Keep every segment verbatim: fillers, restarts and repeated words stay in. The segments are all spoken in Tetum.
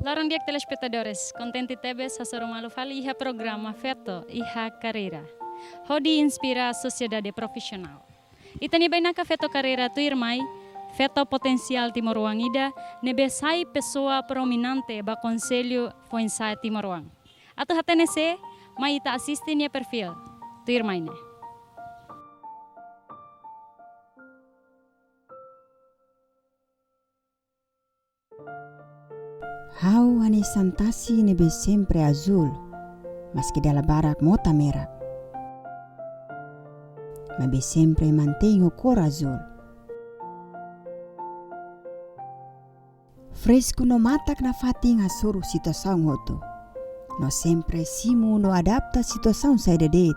Loron di'ak telespetadores, kontente tebes hasoru malu fali iha programa Feto iha Karreira, hodi inspira sosiedade profisionál. Ita-nia bainaka Feto Karreira tuirmai, feto potensiál timoroan ida ne'ebé sai pesoa prominente ba Konsellu Foinsa'e Timoroan. Atu hatene sé, mai ita asiste nia perfíl tuirmai ne'e. Ha'u hanesan tasi ne'ebé sempre azúl, maske dala barak mota merak, maibé sempre mantein ho kór azúl. Fresku no matak nafatin hasoru situasaun hotu. No sempre simu no adapta situasaun saida de'it.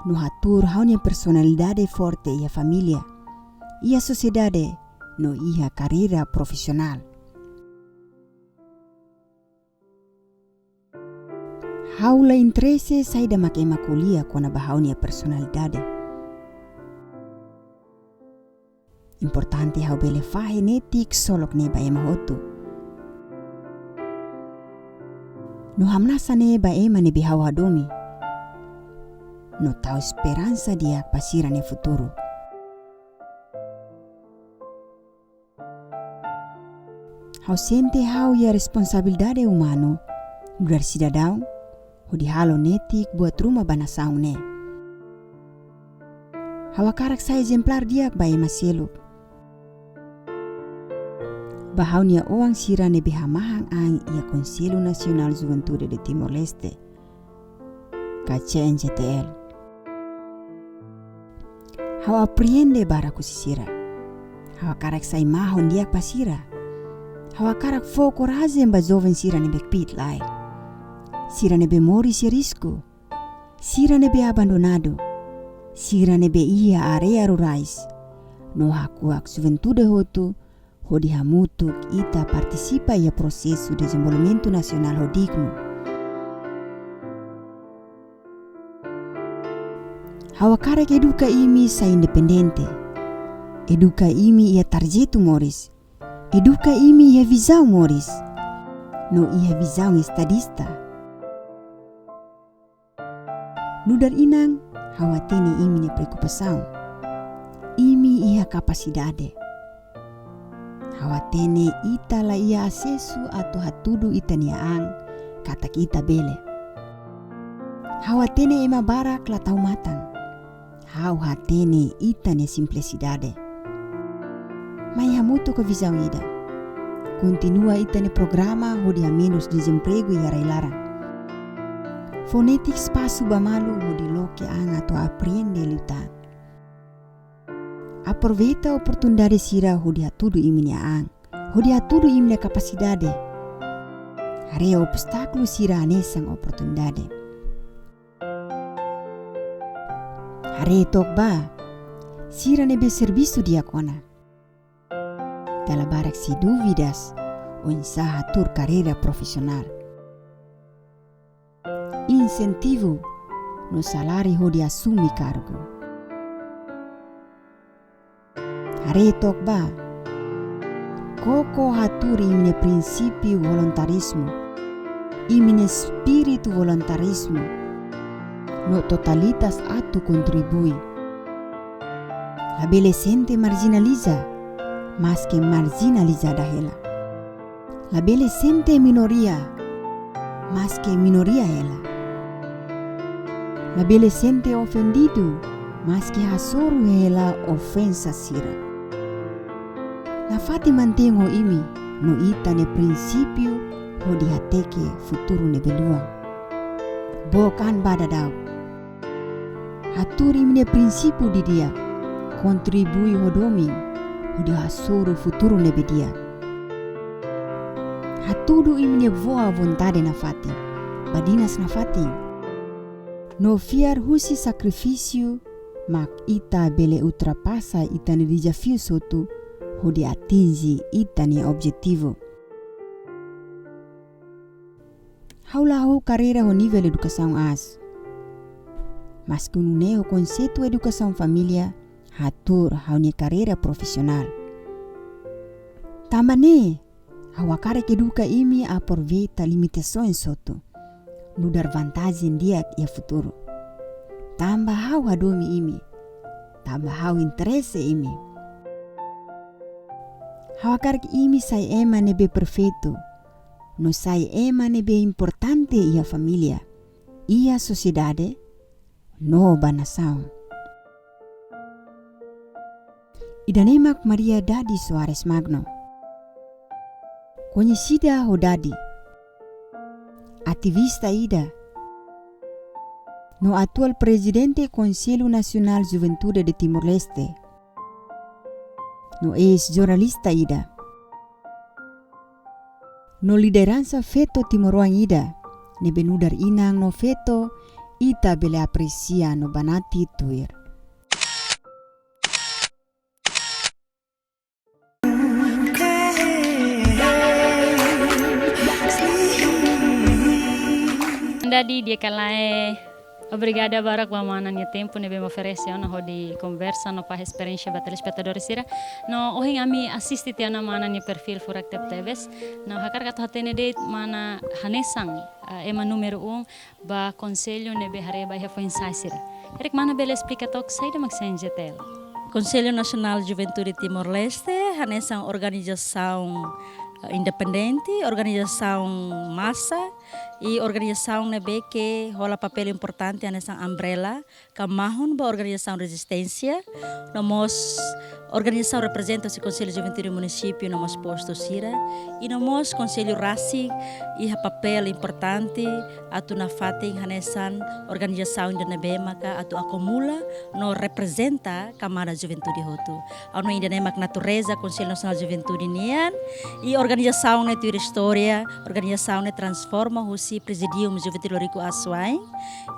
No hatuur ha'u-nia personalidade forte iha família, iha sosiedade, no iha karreira profisionál. Ha'u la interese saida mak ema ko'alia kona-ba ha'u-nia personalidade. Importante ha'u bele fahe netik ksolok ne'e ba ema hotu. No hamnasa ne'e ba ema ne'ebé ha'u hadomi. No tau esperansa di'ak ba sira-nia futuru. Ha'u sente ha'u iha responsabilidade umanu, nu'udar sidadaun, hodi halo netik buat ruma ba nasaun ne'e. Ha'u hakarak sai ezemplár di'ak ba ema seluk. Ba ha'u-nia oan sira ne'ebé hamahan an iha Konsellu Nasionál Juventude de Timor-Leste, ka C N J T L. Ha'u apreende barak husi sira. Ha'u hakarak sai mahon di'ak ba sira. Ha'u hakarak fó korajen ba joven sira ne'ebé kbiit-laek. Sira ne'ebé moris iha risku. Sira ne'ebé abandonadu. Sira ne'ebé iha área rurais. No hakuak juventude hotu, hodi hamutuk ita partisipa iha prosesu dezenvolvimentu nasionál ho dignu. Ha'u hakarak eduka imi sai independente. Eduka imi iha tarjetu moris. Eduka imi iha vizaun moris. No iha vizaun estadista. Nu'udar inan, ha'u hatene imi-nia preokupasaun. Imi iha kapasidade. Ha'u hatene ita la iha asesu atu hatudu ita-nia an, katak ita bele. Ha'u hatene ema barak la tau matan. Ha'u hatene ita-nia simplisidade. Mai hamutuk ho vizaun ida. Kontinua ita-nia programa hodi hamenus dezempregu iha rai-laran. Fó netik espasu ba malu hodi loke an atu apreende liután. Aproveita oportunidade sira hodi hatudu imi-nia an, hodi hatudu imi-nia kapasidade. Haree obstákulu sira hanesan oportunidade. Haree took ba sira ne'ebé servisu di'ak ona. Dala barak sei dúvidas oinsá hatuur karreira profisionál. Insentivu no saláriu hodi asume kargu. Haree took ba koko hatuur imi-nia prinsípiu voluntarizmu, imi-nia espíritu voluntarizmu, no totalitas atu kontribui. Labele sente marjinaliza, maske marjinalizada hela. Labele sente minoria, maske minoria hela. Labele sente ofendidu, maske hasoru hela ofensa sira. Nafatin mantein ho imi no ita-nia prinsípiu hodi hateke futuru ne'ebé luan. Book an ba daudaun. Hatuur imi-nia prinsípiu didi'ak, kontribui ho domin, hodi hasoru futuru ne'ebé di'ak. Hatudu imi-nia boa vontade nafatin, badinas nafatin. No fiar husi sakrifísiu, mak ita bele ultrapasa ita-nia dezafiu hotu, hodi atinje ita-nia objetivu. Ha'u la hahú karreira ho nivel edukasaun aas. Maske nune'e ho konseitu edukasaun família, hatuur ha'u-nia karreira profisionál. Tanba ne'e, Ha'u hakarak eduka imi aproveita limitasaun hotu, nu'udar vantajen di'ak iha futuru. Tanba ha'u hadomi imi, tanba ha'u interese imi. Ha'u hakarak imi sai ema ne'ebé perfeitu, no sai ema ne'ebé importante iha família, iha sosiedade, no ba nasaun. Ida-ne'e mak Maria Dadi Soares Magno. Koñesida ho Dadi. Ativista ida. No atuál prezidente Konsellu Nasionál Juventude de Timor-Leste. No eis-jornalista ida. No lideransa feto timoroan ida, ne'ebé nu'udar inan no feto, ita bele apresia no banati tuir. Dadi, di'ak ka lae, obrigada barak ba mana nia tempu ne'ebé mak oferese ona hodi konversa no fahe esperiénsia ba telespetadór sira. No ohin ami asiste tiha ona mana nia perfíl, furak tebetebes. No hakarak atu hatene de'it mana hanesan, eh, ema númeru um ba konsellu ne'ebé haree ba iha foin-sa'e sira. Karik mana bele esplika took saida mak C N J T L? Konsellu Nasionál Juventude Timor-Leste hanesan organizasaun, eh, independente, organizasaun masa, i organizasaun ne'ebé ke hola papél importante hanesan umbrella ka mahon ba organizasaun rezisténsia, no mós organizasaun reprezenta husi Konsellu Juventude Munisípiu no mós postu sira, i no mós konsellu rasik iha papél importante atu nafatin hanesan organizasaun ida ne'ebé maka atu akumula no reprezenta kamada juventude hotu. Ha'u hanoin ida-ne'e mak natureza Konsellu Nasionál Juventude nian, i organizasaun ne'e tuir istória, organizasaun ne'e transforma husi Prezidium Juventude Loriku Aswain,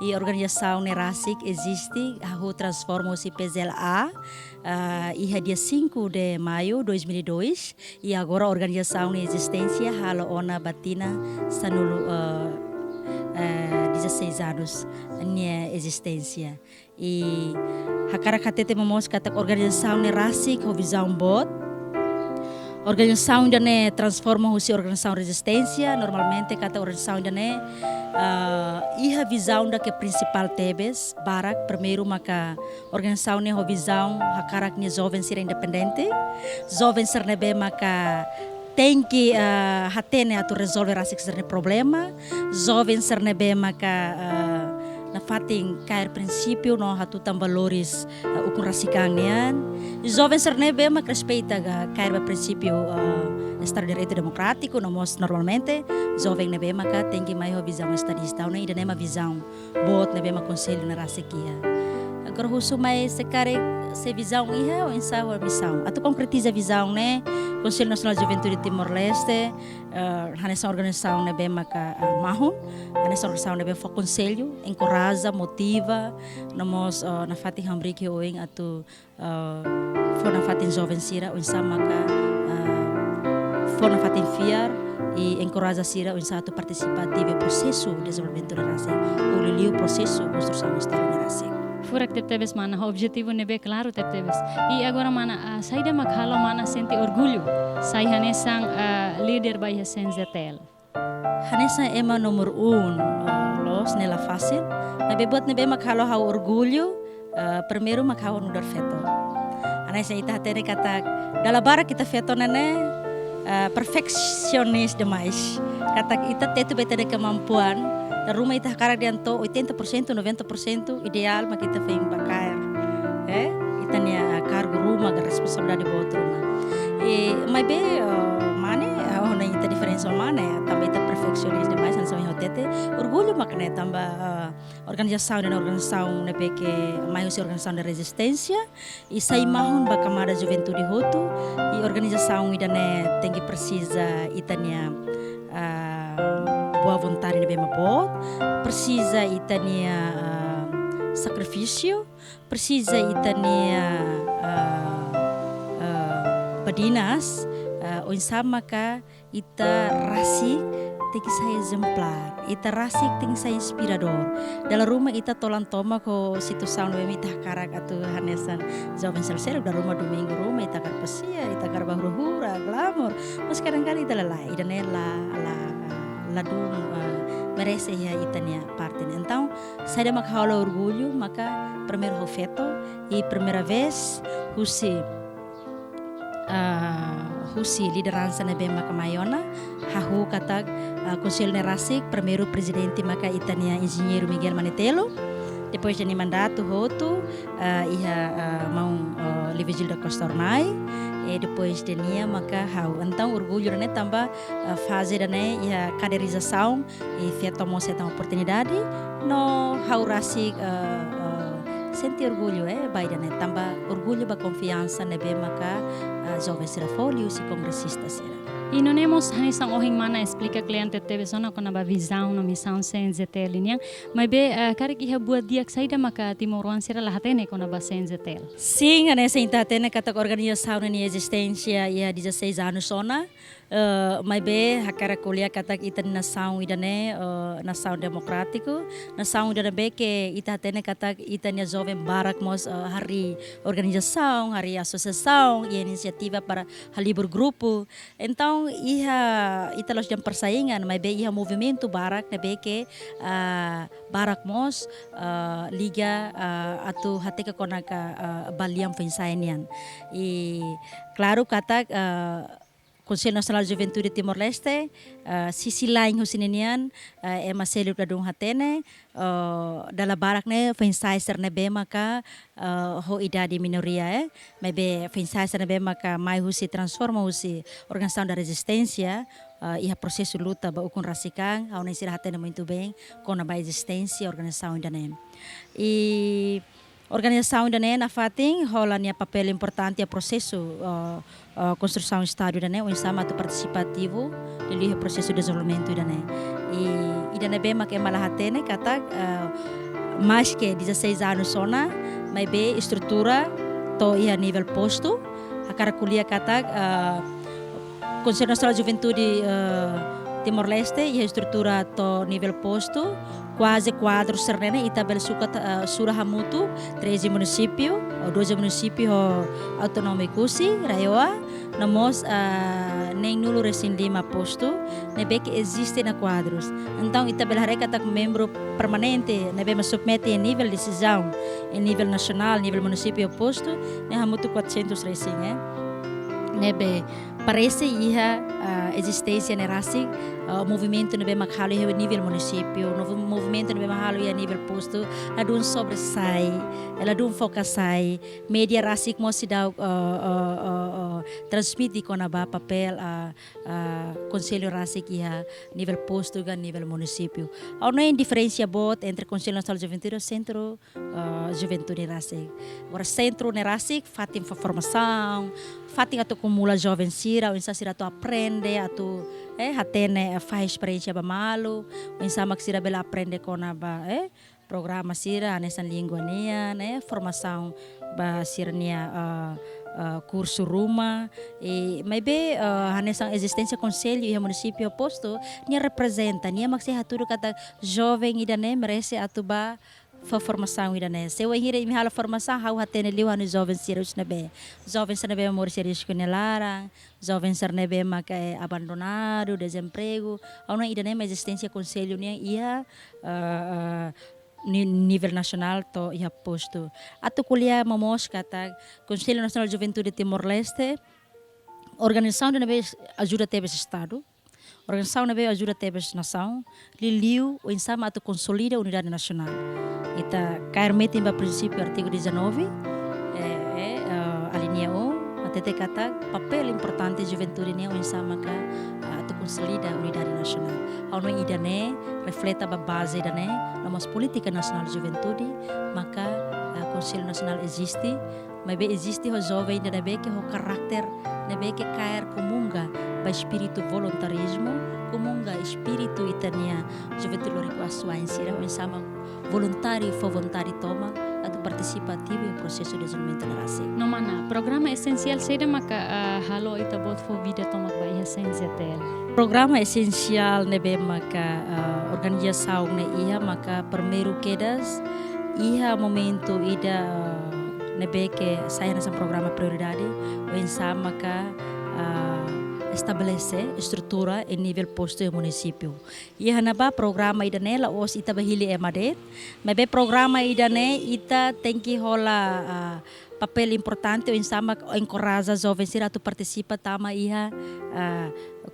i organizasaun ne'e rasik eziste, hahú transforma husi P J L A, ah, iha dia cinco de maio dois mil e dois, i agora organizasaun ne'e ezisténsia halo ona ba tinan sanulu, eh, eh, dezasseis anos nia ezisténsia. I hakarak hatete momoos katak organizasaun ne'e rasik ho vizaun boot. Organizasaun ida-ne'e transforma husi organizasaun rezisténsia, normalmente katak organizasaun ida-ne'e, ah, iha vizaun ida ke prinsipál tebes, barak, primeiru maka organizasaun ne'e ho vizaun hakarak nia joven sira independente, joven sira ne'ebé maka tenke, eh, hatene atu rezolve rasik sira-nia problema, joven sira ne'ebé maka, eh, nafatin kaer prinsípiu no hatutan valores, eh, ukun rasik an nian. Joven sira ne'ebé maka respeita ka kaer ba prinsípiu, eh, Estadu Direitu Demokrátiku, no mós normalmente joven ne'ebé maka tenke mai ho vizaun estadista, ne'e ida-ne'e mak vizaun boot ne'ebé mak konsellu ne'e rasik iha. Agora husu mai se karik se vizaun iha, oinsá ho misaun. Atu konkretiza vizaun ne'e, Konsellu Nasionál Juventude Timor-Leste, eh, hanesan organizasaun ne'ebé maka, eh, mahon, hanesan organizasaun ne'ebé fó konsellu, enkoraja, motiva, no mós, eh, nafatin hamriik oin atu, eh, fó nafatin joven sira, oinsá maka, eh, fó nafatin fiar, i enkoraja sira, oinsá atu partisipa ativu prosesu dezenvolvimentu ne'e rasik, ou liuliu prosesu konstrusaun Estadu ne'e rasik. Furak tebetebes mana, ho objetivu ne'ebé klaru tebetebes. I agora mana, ah, saida mak halo mana sente orgullu, sai hanesan, ah, líder ba iha C N J T L? Hanesan ema númeru um, eh, loos ne'e la fasil. Maibé buat ne'ebé mak halo ha'u orgullu, eh, primeiru mak ha'u nu'udar feto. Hanesan ita hatene katak dala barak ita feto ne'e ne'e, eh, perfeksionis demais. Katak ita tetu ba ita-nia kemampuan, dala ruma ita hakarak dehan to'o oitenta por cento, noventa por cento, ideál mak ita foin bá kaer, eh, ita-nia, eh, kargu ruma ka responsabilidade boot ruma. I, maibé, eh, mane, eh, ha'u hanoin ita diferensa ho mane, tanba ita perfeksionis demais, hanesan ohin ha'u hatete, orgullu mak ne'e tanba, eh, organizasaun ne'e organizasaun ne'ebé ke mai husi organizasaun de rezisténsia, i sai mahon ba kamada juventude hotu, i organizasaun ida-ne'e tenke presiza ita-nia, ah, boa vontade ne'ebé mak boot, presiza ita-nia, ah, sakrifísiu, presiza ita-nia, ah, ah, badinas, ah, oinsá maka ita rasik tenke sai ezemplár, ita rasik tenke sai inspiradór. Dala ruma ita tolan tomak ho situasaun ne'ebé ita hakarak atu hanesan joven sira seluk, dala ruma domingu ruma ita hakarak pasiar, ita hakarak bá hura-hura, glamor. Mas kadang-kadang ita lalais, ida-ne'e la, la, ladún, eh, merese iha ita-nia parte ne'e. Entaun, saida mak ha'u halo orgullu, maka primeiru ha'u feto, i primeira vez husi, ah, husi lideransa ne'ebé maka mai ona, hahú katak, ah, konsellu ne'e rasik, primeiru prezidente maka ita-nia enjeñeiru Miguel Manetelo, depois de nia mandatu hotu, ah, iha, ah, maun, ah, Livigilda Costa Hornai, e depois de nia maka ha'u. Entaun, orgullu ne'e tanba, ah, faze ida-ne'e iha kaderizasaun, i feto mós hetan oportunidade, no ha'u rasik, eh, eh, sente orgullu, eh, ba ida-ne'e, tanba orgullu ba konfiansa ne'ebé maka, eh, joven sira fó liuhusi kongresista sira. I nune'e mós hanesan ohin mana esplika kle'an tebes ona kona-ba vizaun no misaun C N J T L nian, maibé, eh, karik iha buat di'ak saida maka timoroan sira la hatene kona-ba C N J T L? Sin, hanesan ita hatene katak organizasaun ne'e nia ezisténsia iha dezasseis anos ona, eh, maibé hakarak ko'alia katak ita-nia nasaun ida-ne'e, eh, nasaun demokrátiku, nasaun ida ne'ebé ke ita hatene katak ita-nia joven barak mós, eh, harii organizasaun, harii asosiasaun, i inisiativa para halibur grupu. Entaun, iha, ita la'ós dehan persaingan, maibé iha movimentu barak ne'ebé ke, ah, barak mós, ah, liga, ah, atu hateke kona-ba, ah, ba lian foin-sa'e nian. I klaru katak, ah, Konsellu Nasionál Juventude Timor-Leste, eh, sisi lain husi ninian, eh, ema seluk ladún hatene, eh, dala barak ne'e foin-sa'e sira ne'ebé maka, eh, ho idade minoria, eh. Maibé foin-sa'e sira ne'ebé maka mai husi, transforma husi Organização da Resistência, eh, iha prosesu luta ba ukun rasik an, ha'u hanoin sira hatene muito bem kona-ba ezisténsia organizasaun ida-ne'e. I organizasaun ida-ne'e nafatin hola nia papél importante iha prosesu, eh, eh, konstrusaun Estadu ida-ne'e, oinsá mak atu partisipa ativu liuliu iha prosesu dezenvolvimentu ida-ne'e. I ida ne'ebé mak ema la hatene katak, eh, maske dezasseis anos ona, maibé estrutura to'o iha nivel postu, hakarak ko'alia katak, eh, Konsellu Nasionál Juventude, eh, Timor-Leste, iha estrutura to'o nivel postu, kuaze kuadru sira-ne'e ita bele sukat, eh, sura hamutuk, treze munisípiu, ou doze munisípiu ho autonómiku husi RAEOA, no mós, eh, neenulu-resin-lima postu ne'ebé ke eziste ona kuadrus. Entaun, ita bele haree katak membru permanente ne'ebé mak submete iha nivel desizaun, iha nivel nasionál, nivel munisípiu, postu, ne'e hamutuk quatrocentos resin, eh. Ne'ebé parese iha, ah, ezisténsia ne'e rasik, ah, movimentu ne'ebé mak halo iha nivel munisípiu, novo movimentu ne'ebé mak halo iha nivel postu, ladún sobressai, ladún foka sai, média rasik mós seidauk, ah, ah, ah, ah, transmite kona-ba papél, ah, ah, konsellu rasik iha nivel postu ka nivel munisípiu. Ha'u hanoin diferensa boot entre Konsellu Nasionál Juventude ho Sentru, eh, Juventude ne'e rasik. Agora sentru ne'e rasik, fatin fó formasaun, fatin atu akumula joven sira, oinsá sira atu aprende, atu, eh, hatene, eh, fahe esperiénsia ba malu, oinsá mak sira bele aprende kona-ba, eh, programa sira, hanesan língua nian, eh, formasaun ba sira-nia, eh, eh, kursu ruma, i maibé, eh, hanesan ezisténsia konsellu iha munisípiu postu, nia reprezenta, nia mak sei hatudu katak joven ida-ne'e merese atu bá fó formasaun ida-ne'e. Se wainhira imi halo formasaun, ha'u hatene liu ha'u-nia joven sira husi ne'ebé. Joven sira ne'ebé moris iha risku nia laran, joven sira ne'ebé maka, eh, abandonadu, dezempregu. Ha'u hanoin ida-ne'e mak ezisténsia konsellu nian iha, eh, eh, ni-, nivel nasionál to'o iha postu. Atu ko'alia momoos katak Konsellu Nasionál Juventude Timor-Leste, organizasaun ida ne'ebé ajuda tebes Estadu, organizasaun ne'ebé ajuda tebes nasaun, liuliu oinsá mak atu konsolida unidade nasionál. Ita kaer metin ba prinsípiu artigu dezanove, eh, eh, eh, alínea um, hatete katak papél importante juventude nian oinsá maka, ah, atu konsolida unidade nasionál. Ha'u hanoin ida-ne'e refleta ba baze ida-ne'e, no mós polítika nasionál juventude, maka, ah, Konsellu Nasionál eziste, maibé eziste ho joven ida ne'ebé ke ho karakter ne'ebé ke kaer komunga ba espíritu voluntarizmu, komunga espíritu ita-nia juventude loriku asuwa'in sira, oinsá mak voluntáriu fó vontade tomak atu partisipa ativu iha prosesu dezenvolvimentu ne'e rasik. No mana, programa esensiál saida maka, ah, halo ita-boot fó vida tomak ba iha C N J T L? Programa esensiál ne'ebé maka, ah, organizasaun ne'e iha maka primeiru kedas iha momentu ida, ah, ne'ebé ke sai hanesan programa prioridade, oinsá maka, ah, estabelese estrutura iha nivel postu iha munisípiu. Iha ne'ebá programa ida-ne'e la'ós ita bá hili ema de'it, maibé programa ida-ne'e ita tenke hola, ah, papél importante oinsá mak enkoraja joven sira atu partisipa tama iha, ah,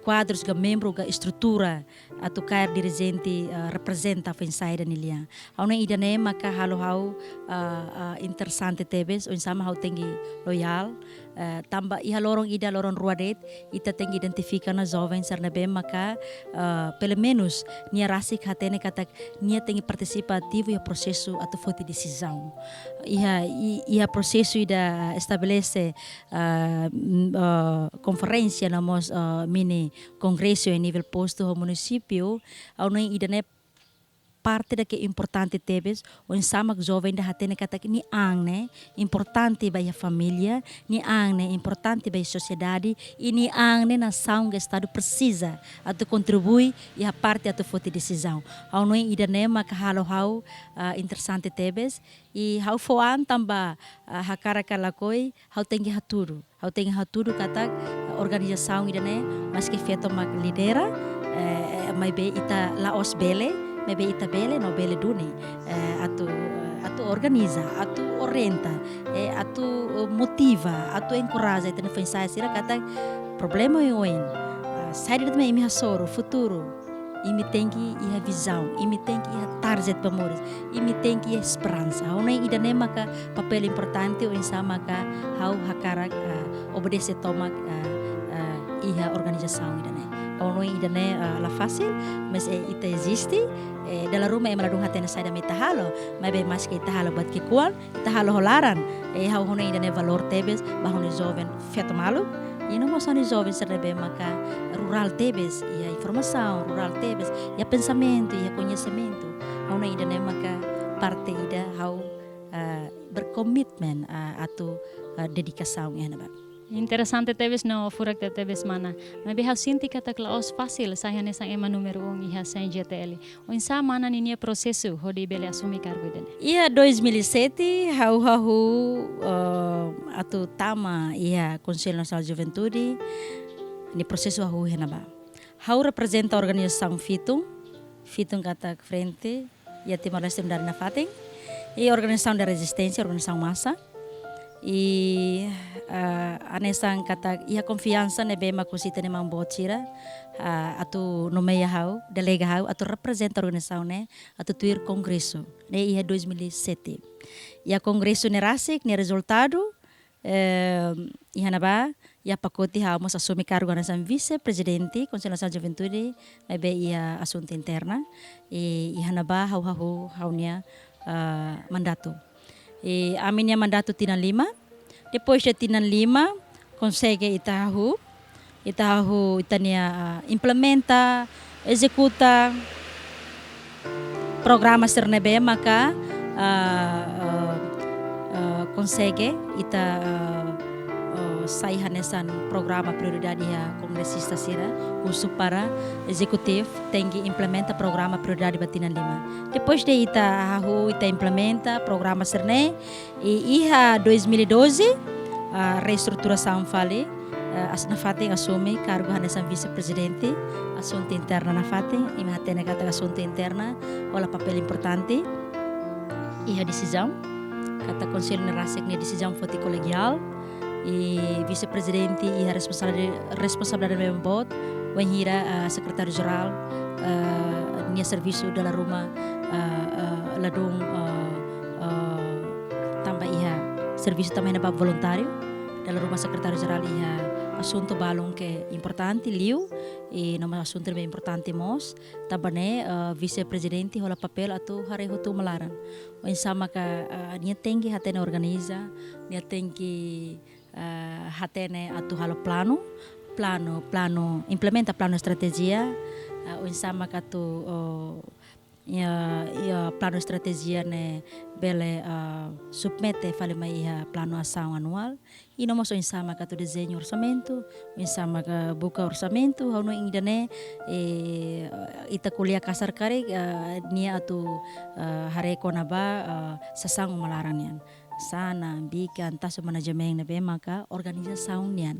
kuadrus ka membru ka estrutura atu kaer dirijente, ah, reprezenta foin-sa'e ida-ne'e nian. Ha'u hanoin ida-ne'e maka halo ha'u, ah, ah, interesante tebes, oinsá mak ha'u tenke loyál, eh, tanba iha loron ida, loron rua de'it, ita tenke identifika ona joven sira ne'ebé maka, eh, pelumenus nia rasik hatene katak nia tenke partisipa ativu iha prosesu atu foti desizaun. Iha, i-, iha prosesu ida estabelese, eh, m-, eh, konferénsia no mós, eh, mini kongresu iha nivel postu ho munisípiu, ha'u hanoin ida-ne'e parte ida ke importante tebes, oinsá mak joven ida hatene katak nia an ne'e importante ba iha família, nia an ne'e importante ba iha sosiedade, i nia an ne'e nasaun ka estadu presiza atu kontribui iha parte atu foti desizaun. Ha'u hanoin ida-ne'e maka halo ha'u, ah, interesante tebes, i ha'u fó an tanba, ah, hakarak ka lakohi, ha'u tenke hatudu. Ha'u tenke hatudu katak, eh, organizasaun ida-ne'e, maski feto mak lidera, eh, eh, maibé ita la'ós bele, maibé ita bele no bele duni, eh, atu, eh, atu organiza, atu orienta, eh, atu, eh, motiva, atu enkoraja ita-nia foin-sa'e sira katak problema oioin, eh, saida de'it mak imi hasoru, futuru. Imi tenke iha vizaun, imi tenke iha target ba moris, imi tenke iha esperansa. Ha'u hanoin ida-ne'e maka papél importante oinsá maka ha'u hakarak, ah, obedese tomak, ah, ah, iha organizasaun ida-ne'e. Ha'u hanoin ida-ne'e, ah, la fasil, mas, eh, ita eziste, eh, dala ruma ema ladún hatene saida mak ita halo, maibé maski ita halo buat ki'ikoan, ita halo ho laran, eh, ha'u hanoin ida-ne'e valór tebes ba ha'u-nia joven feto maluk, i no mós ha'u-nia joven sira ne'ebé maka rurál tebes, iha informasaun, rurál tebes, iha pensamentu, iha koñesimentu. Ha'u hanoin ida-ne'e maka parte ida ha'u, ah, berkomitmen, ah, atu, ah, dedikasaun iha ne'ebá. Interesante tebes no furak tebes mana. Maibé ha'u sente katak la'ós fasil sai hanesan ema númeru um iha C N J T L. Oinsá mana ninia prosesu hodi bele asume kargu ida-ne'e? Iha dois mil e sete, ha'u hahú, eh, atu tama iha Konsellu Nasionál Juventude, nia prosesu hahú iha ne'ebá. Ha'u reprezenta organizasaun Fitun, Fitun katak Frente iha Timor-Leste Unidade nafatin, i organizasaun da rezisténsia, organizasaun masa. I, ah, hanesan katak iha konfiansa ne'ebé mak husi ita-nia maun-boot sira, ah, atu nomeia ha'u, delega ha'u, atu reprezenta organizasaun ne'e, atu tuir kongresu ne'e iha dois mil e sete. Iha kongresu ne'e rasik, nia rezultadu, eh, iha ne'ebá, iha pakote ha'u mós asume kargu hanesan vise-prezidente Konsellu Nasionál Juventude, maibé iha asuntu interna, i iha ne'ebá ha'u hahú ha'u-nia, ah, mandatu. I ami-nia mandatu tinan lima. Depois de tinan lima, konsege ita hahú, ita hahú ita-nia, ah, implementa, ezekuta programa sira ne'ebé maka, ah, ah, ah, konsege ita, ah, ah, sai hanesan programa prioridade iha kongresista sira, husu para ezekutivu tenke implementa programa prioridade ba tinan lima. Depois de ita hahú, ita implementa programa sira-ne'e, i iha dois mil e doze, ah, reestruturasaun fali, ah, as-, nafatin asume kargu hanesan vise-prezidente asuntu interna nafatin, imi hatene katak asuntu interna hola papél importante iha desizaun, katak konsellu ne'e rasik nia desizaun foti kolegiál, i vise-prezidente iha responsabilidade, responsabilidade ne'ebé boot, wainhira, ah, sekretáriu-jerál, ah, nia servisu dala ruma, ah, ah, ladún, ah, ah, tanba iha servisu tanba iha ne'ebá voluntáriu, dala ruma sekretáriu-jerál iha asuntu balun ke importante liu, i no mós asuntu ne'ebé importante mós, tanba ne'e, ah, vise-prezidente hola papél atu haree hotu uma laran. Oinsá maka, ah, nia tenke hatene organiza, nia tenke, ah, hatene atu halo planu, planu, planu, implementa planu estratéjia, ah, oinsá maka atu, oh, iha, iha planu estratéjia ne'e bele, ah, submete fali mai iha planu asaun anuál. I no mós oinsá maka atu dezeñu orsamentu, oinsá maka buka orsamentu, ha'u hanoin ida-ne'e, eh, ita ko'alia kasar karik, ah, nia atu, ah, haree kona-ba, ah, sasán uma laran nian. Sanan, bikan, tasu manajemen ne'ebé maka organizasaun nian.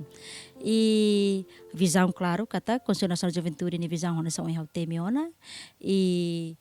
I vizaun klaru katak Konsellu Nasionál Juventude nia vizaun hanesan ohin ha'u temi ona. I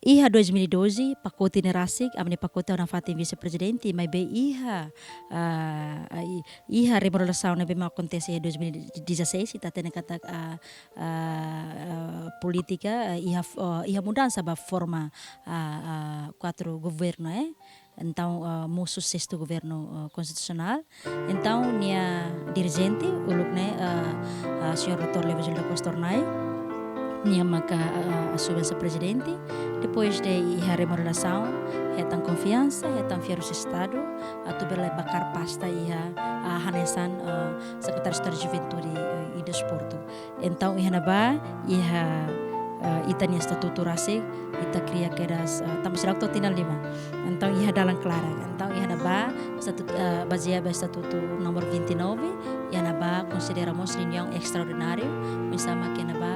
iha dois mil e doze, pakote ne'e rasik, ami-nia pakote ha'u nafatin vise-prezidente, maibé iha, ah, i-, iha remodelasaun ne'ebé mak akontese iha dois mil e dezasseis, ita hatene katak, ah, ah, ah, polítika, ah, iha f-, ah, iha mudansa ba forma, ah, ah, kuadru governu, eh. Entaun, ah, mosu sestu governu, ah, konstitusionál. Entaun, nia dirijente uluk ne'e, ah, ah, señór doutór Lewis Gil da Costa Hornai, nia maka, ah, asume hanesan prezidente. Depois de iha remodelasaun, hetan konfiansa, hetan fiar husi Estadu, atu bele bakar pasta iha, ah, hanesan, ah, Sekretáriu Estadu Juventude, eh, i Desportu. Entaun, iha ne'ebá, iha, eh, ita-nia estatutu rasik, ita kria kedas, eh, tanba seidauk to'o tinan lima. Entaun, iha dalan klaran. Entaun, iha ne'ebá, estatutu, eh, bazeia ba estatutu númeru vinte e nove, iha ne'ebá konsidera mós reuniaun estraordináriu, oinsá maka iha ne'ebá,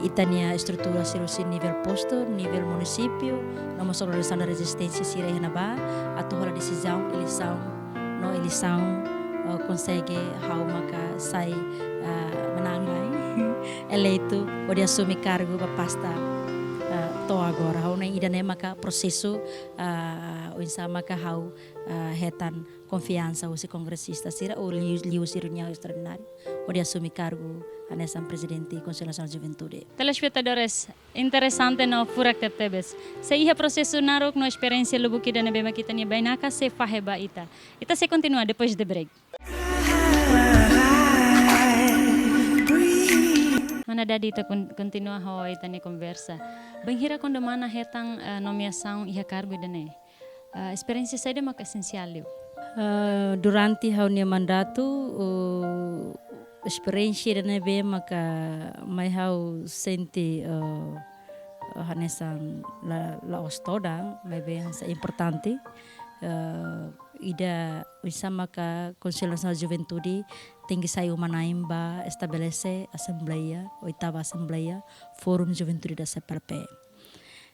ita-nia estrutura sira husi nivel postu, nivel munisípiu, no mós organizasaun da rezisténsia sira iha ne'ebá, atu hola desizaun, eleisaun, no eleisaun, eh, konsege ha'u maka sai, eh, menang lai, eleitu, hodi asume kargu ba pasta, eh, to'o agora. Ha'u hanoin ida-ne'e maka prosesu, eh, oinsá maka ha'u, eh, hetan konfiansa husi kongresista sira, ou liu, liuhusi reuniaun estraordináriu, hodi asume kargu hanesan prezidente Konsellu Nasionál Juventude. Telespetadores, interesante no furak tebetebes. Sei iha prosesu naruk no esperiénsia lubuk ida ne'ebé mak ita-nia bainaka sei fahe ba ita. Ita sei kontinua depois de break. Mana Dadi, ita kon-, kontinua ho ita-nia konversa. Bainhira kuandu mana hetan, eh, nomeasaun iha kargu ida-ne'e, eh, esperiénsia saida mak esensiál liu? Eh, durante ha'u-nia mandatu, eh, esperiénsia ida ne'ebé maka mai ha'u sente, eh, eh, hanesan la, la'ós todan, maibé hanesan importante. Eh, ida oinsá maka Konsellu Nasionál Juventude tenke sai uma-na'in ba estabelese asembleia, oitava asembleia, Fórum Juventude da C P L P.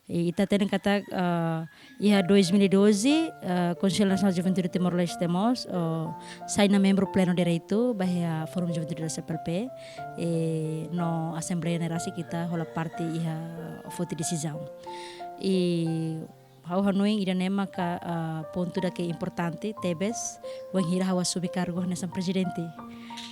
I ita hatene katak, eh, iha dois mil e doze, eh, Konsellu Nasionál Juventude Timor-Leste mós, eh, sai ona membru plenu direitu ba iha Fórum Juventude da C P L P, eh, no asembleia ne'e rasik ita hola parte iha foti desizaun. I ha'u hanoin ida-ne'e maka, eh, pontu ida ke importante tebes, wainhira ha'u asume kargu hanesan prezidente.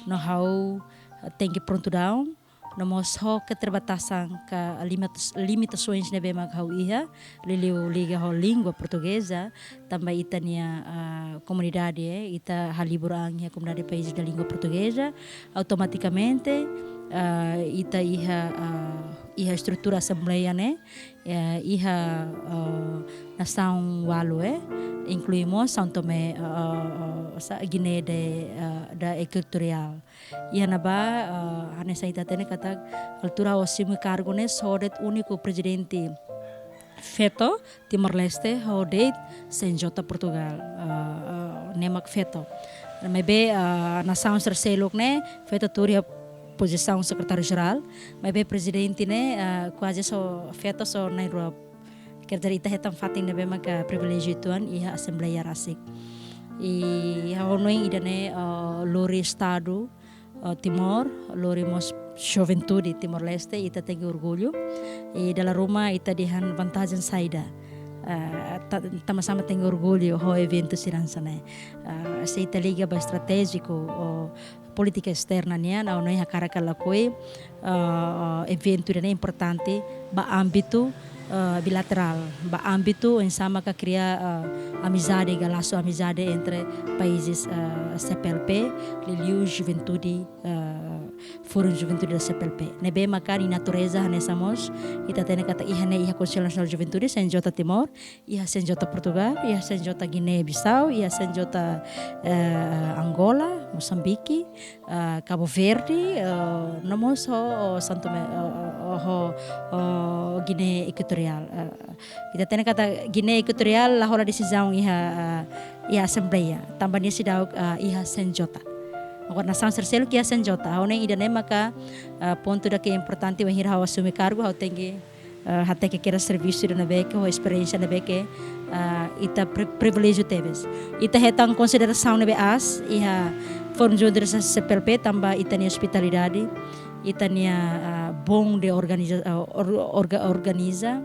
No ha'u, eh, tenke prontu daun, no mós ho keterbatasan ka limitas-, limitasoens ne'ebé mak ha'u iha, liuliu liga ho língua portugeza, tanba ita-nia, ah, komunidade, eh, ita halibur an iha komunidade país da língua portuguesa, automatikamente, ah, ita iha, ah, iha estrutura asembleia ne'e, eh, iha, ah, nasaun ualu, eh, inklui mós São Tomé, ah, ah, ah, sa-, Guiné de, ah, da Equatorial. Iha ne'ebá, eh, hanesan ita hatene katak altura ha'u asume kargu ne'e só de'it úniku prezidente feto Timor-Leste, ha'u de'it C N J Portugal, eh, eh, ne'e mak feto. Maibé, eh, nasaun sira seluk ne'e feto tuur iha pozisaun sekretáriu jerál, maibé prezidente ne'e, eh, kuaze só feto só na'in-rua. Quer dizer, ita hetan fatin ne'ebé maka priviléjiu uitoan iha asembleia rasik. I ha'u hanoin ida-ne'e, eh, lori Estadu, eh, Timor, lori mós juventude Timor-Leste, ita tenke orgullu. I dala ruma ita dehan vantajen saida. Eh, ta-, tanba sá mak tenke orgullu ho eventu sira hanesan ne'e. Eh, se ita liga ba estratéjiku, ou polítika esterna nian, ha'u hanoin hakarak ka lakohi, eh, eventu ida-ne'e importante ba ámbitu, eh, bilaterál, ba ámbitu oinsá maka kria, eh, amizade, ka lasu amizade entre países, eh, C P L P, liuliu juventude, eh, Forum Juventude da C P L P. Ne'ebé maka nia natureza hanesan mós, ita hatene katak iha ne'e iha Konsellu Nasionál Juventude, C N J Timor, iha C N J Portugal, iha C N J Guiné-Bissau, iha C N J, eh, Angola, Mosambike, eh, Cabo Verde, eh, no mós ho, ho Santo Me-, eh, eh, ho, ho Guiné Equatorial. Eh, ita hatene katak Guiné Equatorial la hola desizaun iha, eh, iha asembleia. Tanba nia seidauk, eh, iha C N J. Agora nasaun sira seluk iha C N J. Ha'u hanoin ida-ne'e maka, eh, pontu ida ke importante wainhira ha'u asume kargu, ha'u tenke, eh, hateke kedas servisu ida ne'ebé ke, ho esperiénsia ne'ebé ke, eh, ita pri-, priviléjiu tebes. Ita hetan konsiderasaun ne'ebé aas iha Forum Juventude C P L P tanba ita-nia ospitalidade, ita-nia, eh, bom de organiza-, eh, or-, orga-, organiza,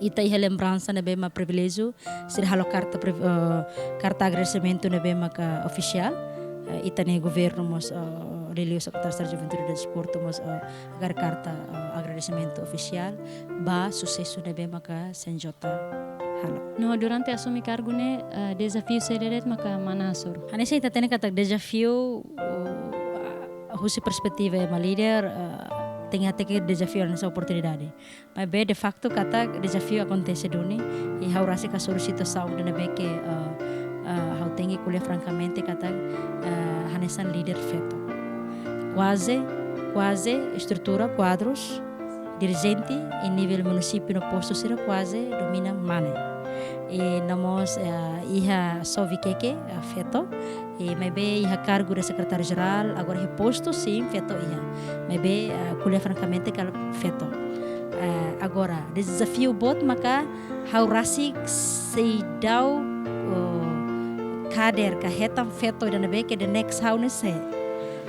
ita iha lembransa ne'ebé mak priviléjiu, sira halo karta pre-, eh, karta agradesimentu ne'ebé maka ofisiál, eh, ita-nia governu mós, eh, liuliu Sekretaria Estadu Juventude no Desportu mós, eh, hakarak karta, eh, agradesimentu ofisiál ba susesu ne'ebé maka C N J halo. No, durante asume kargu ne'e, eh, dezafiu saida de'it maka mana hasoru? Hanesan ita hatene katak dezafiu, eh, husi perspetiva ema líder, eh, tenke hateke dezafiu hanesan oportunidade. Maibé, de facto, katak dezafiu akontese duni, i ha'u rasik hasoru situasaun ida ne'ebé ke, eh, eh, ha'u tenke ko'alia frankamente katak, eh, hanesan líder feto. Kuaze, kuaze estrutura, kuadrus, dirijente, iha nivel munisípiu no postu sira kuaze domina mane. I no mós, eh, iha xefe keke, eh, feto, i maibé iha kargu de sekretáriu jerál, agora iha postu, sin, feto iha. Maibé, eh, ko'alia frankamente katak feto. Eh, agora, dezafiu boot maka ha'u rasik seidauk, oh, kader ka hetan feto ida ne'ebé ke the next ha'u ne'e sé.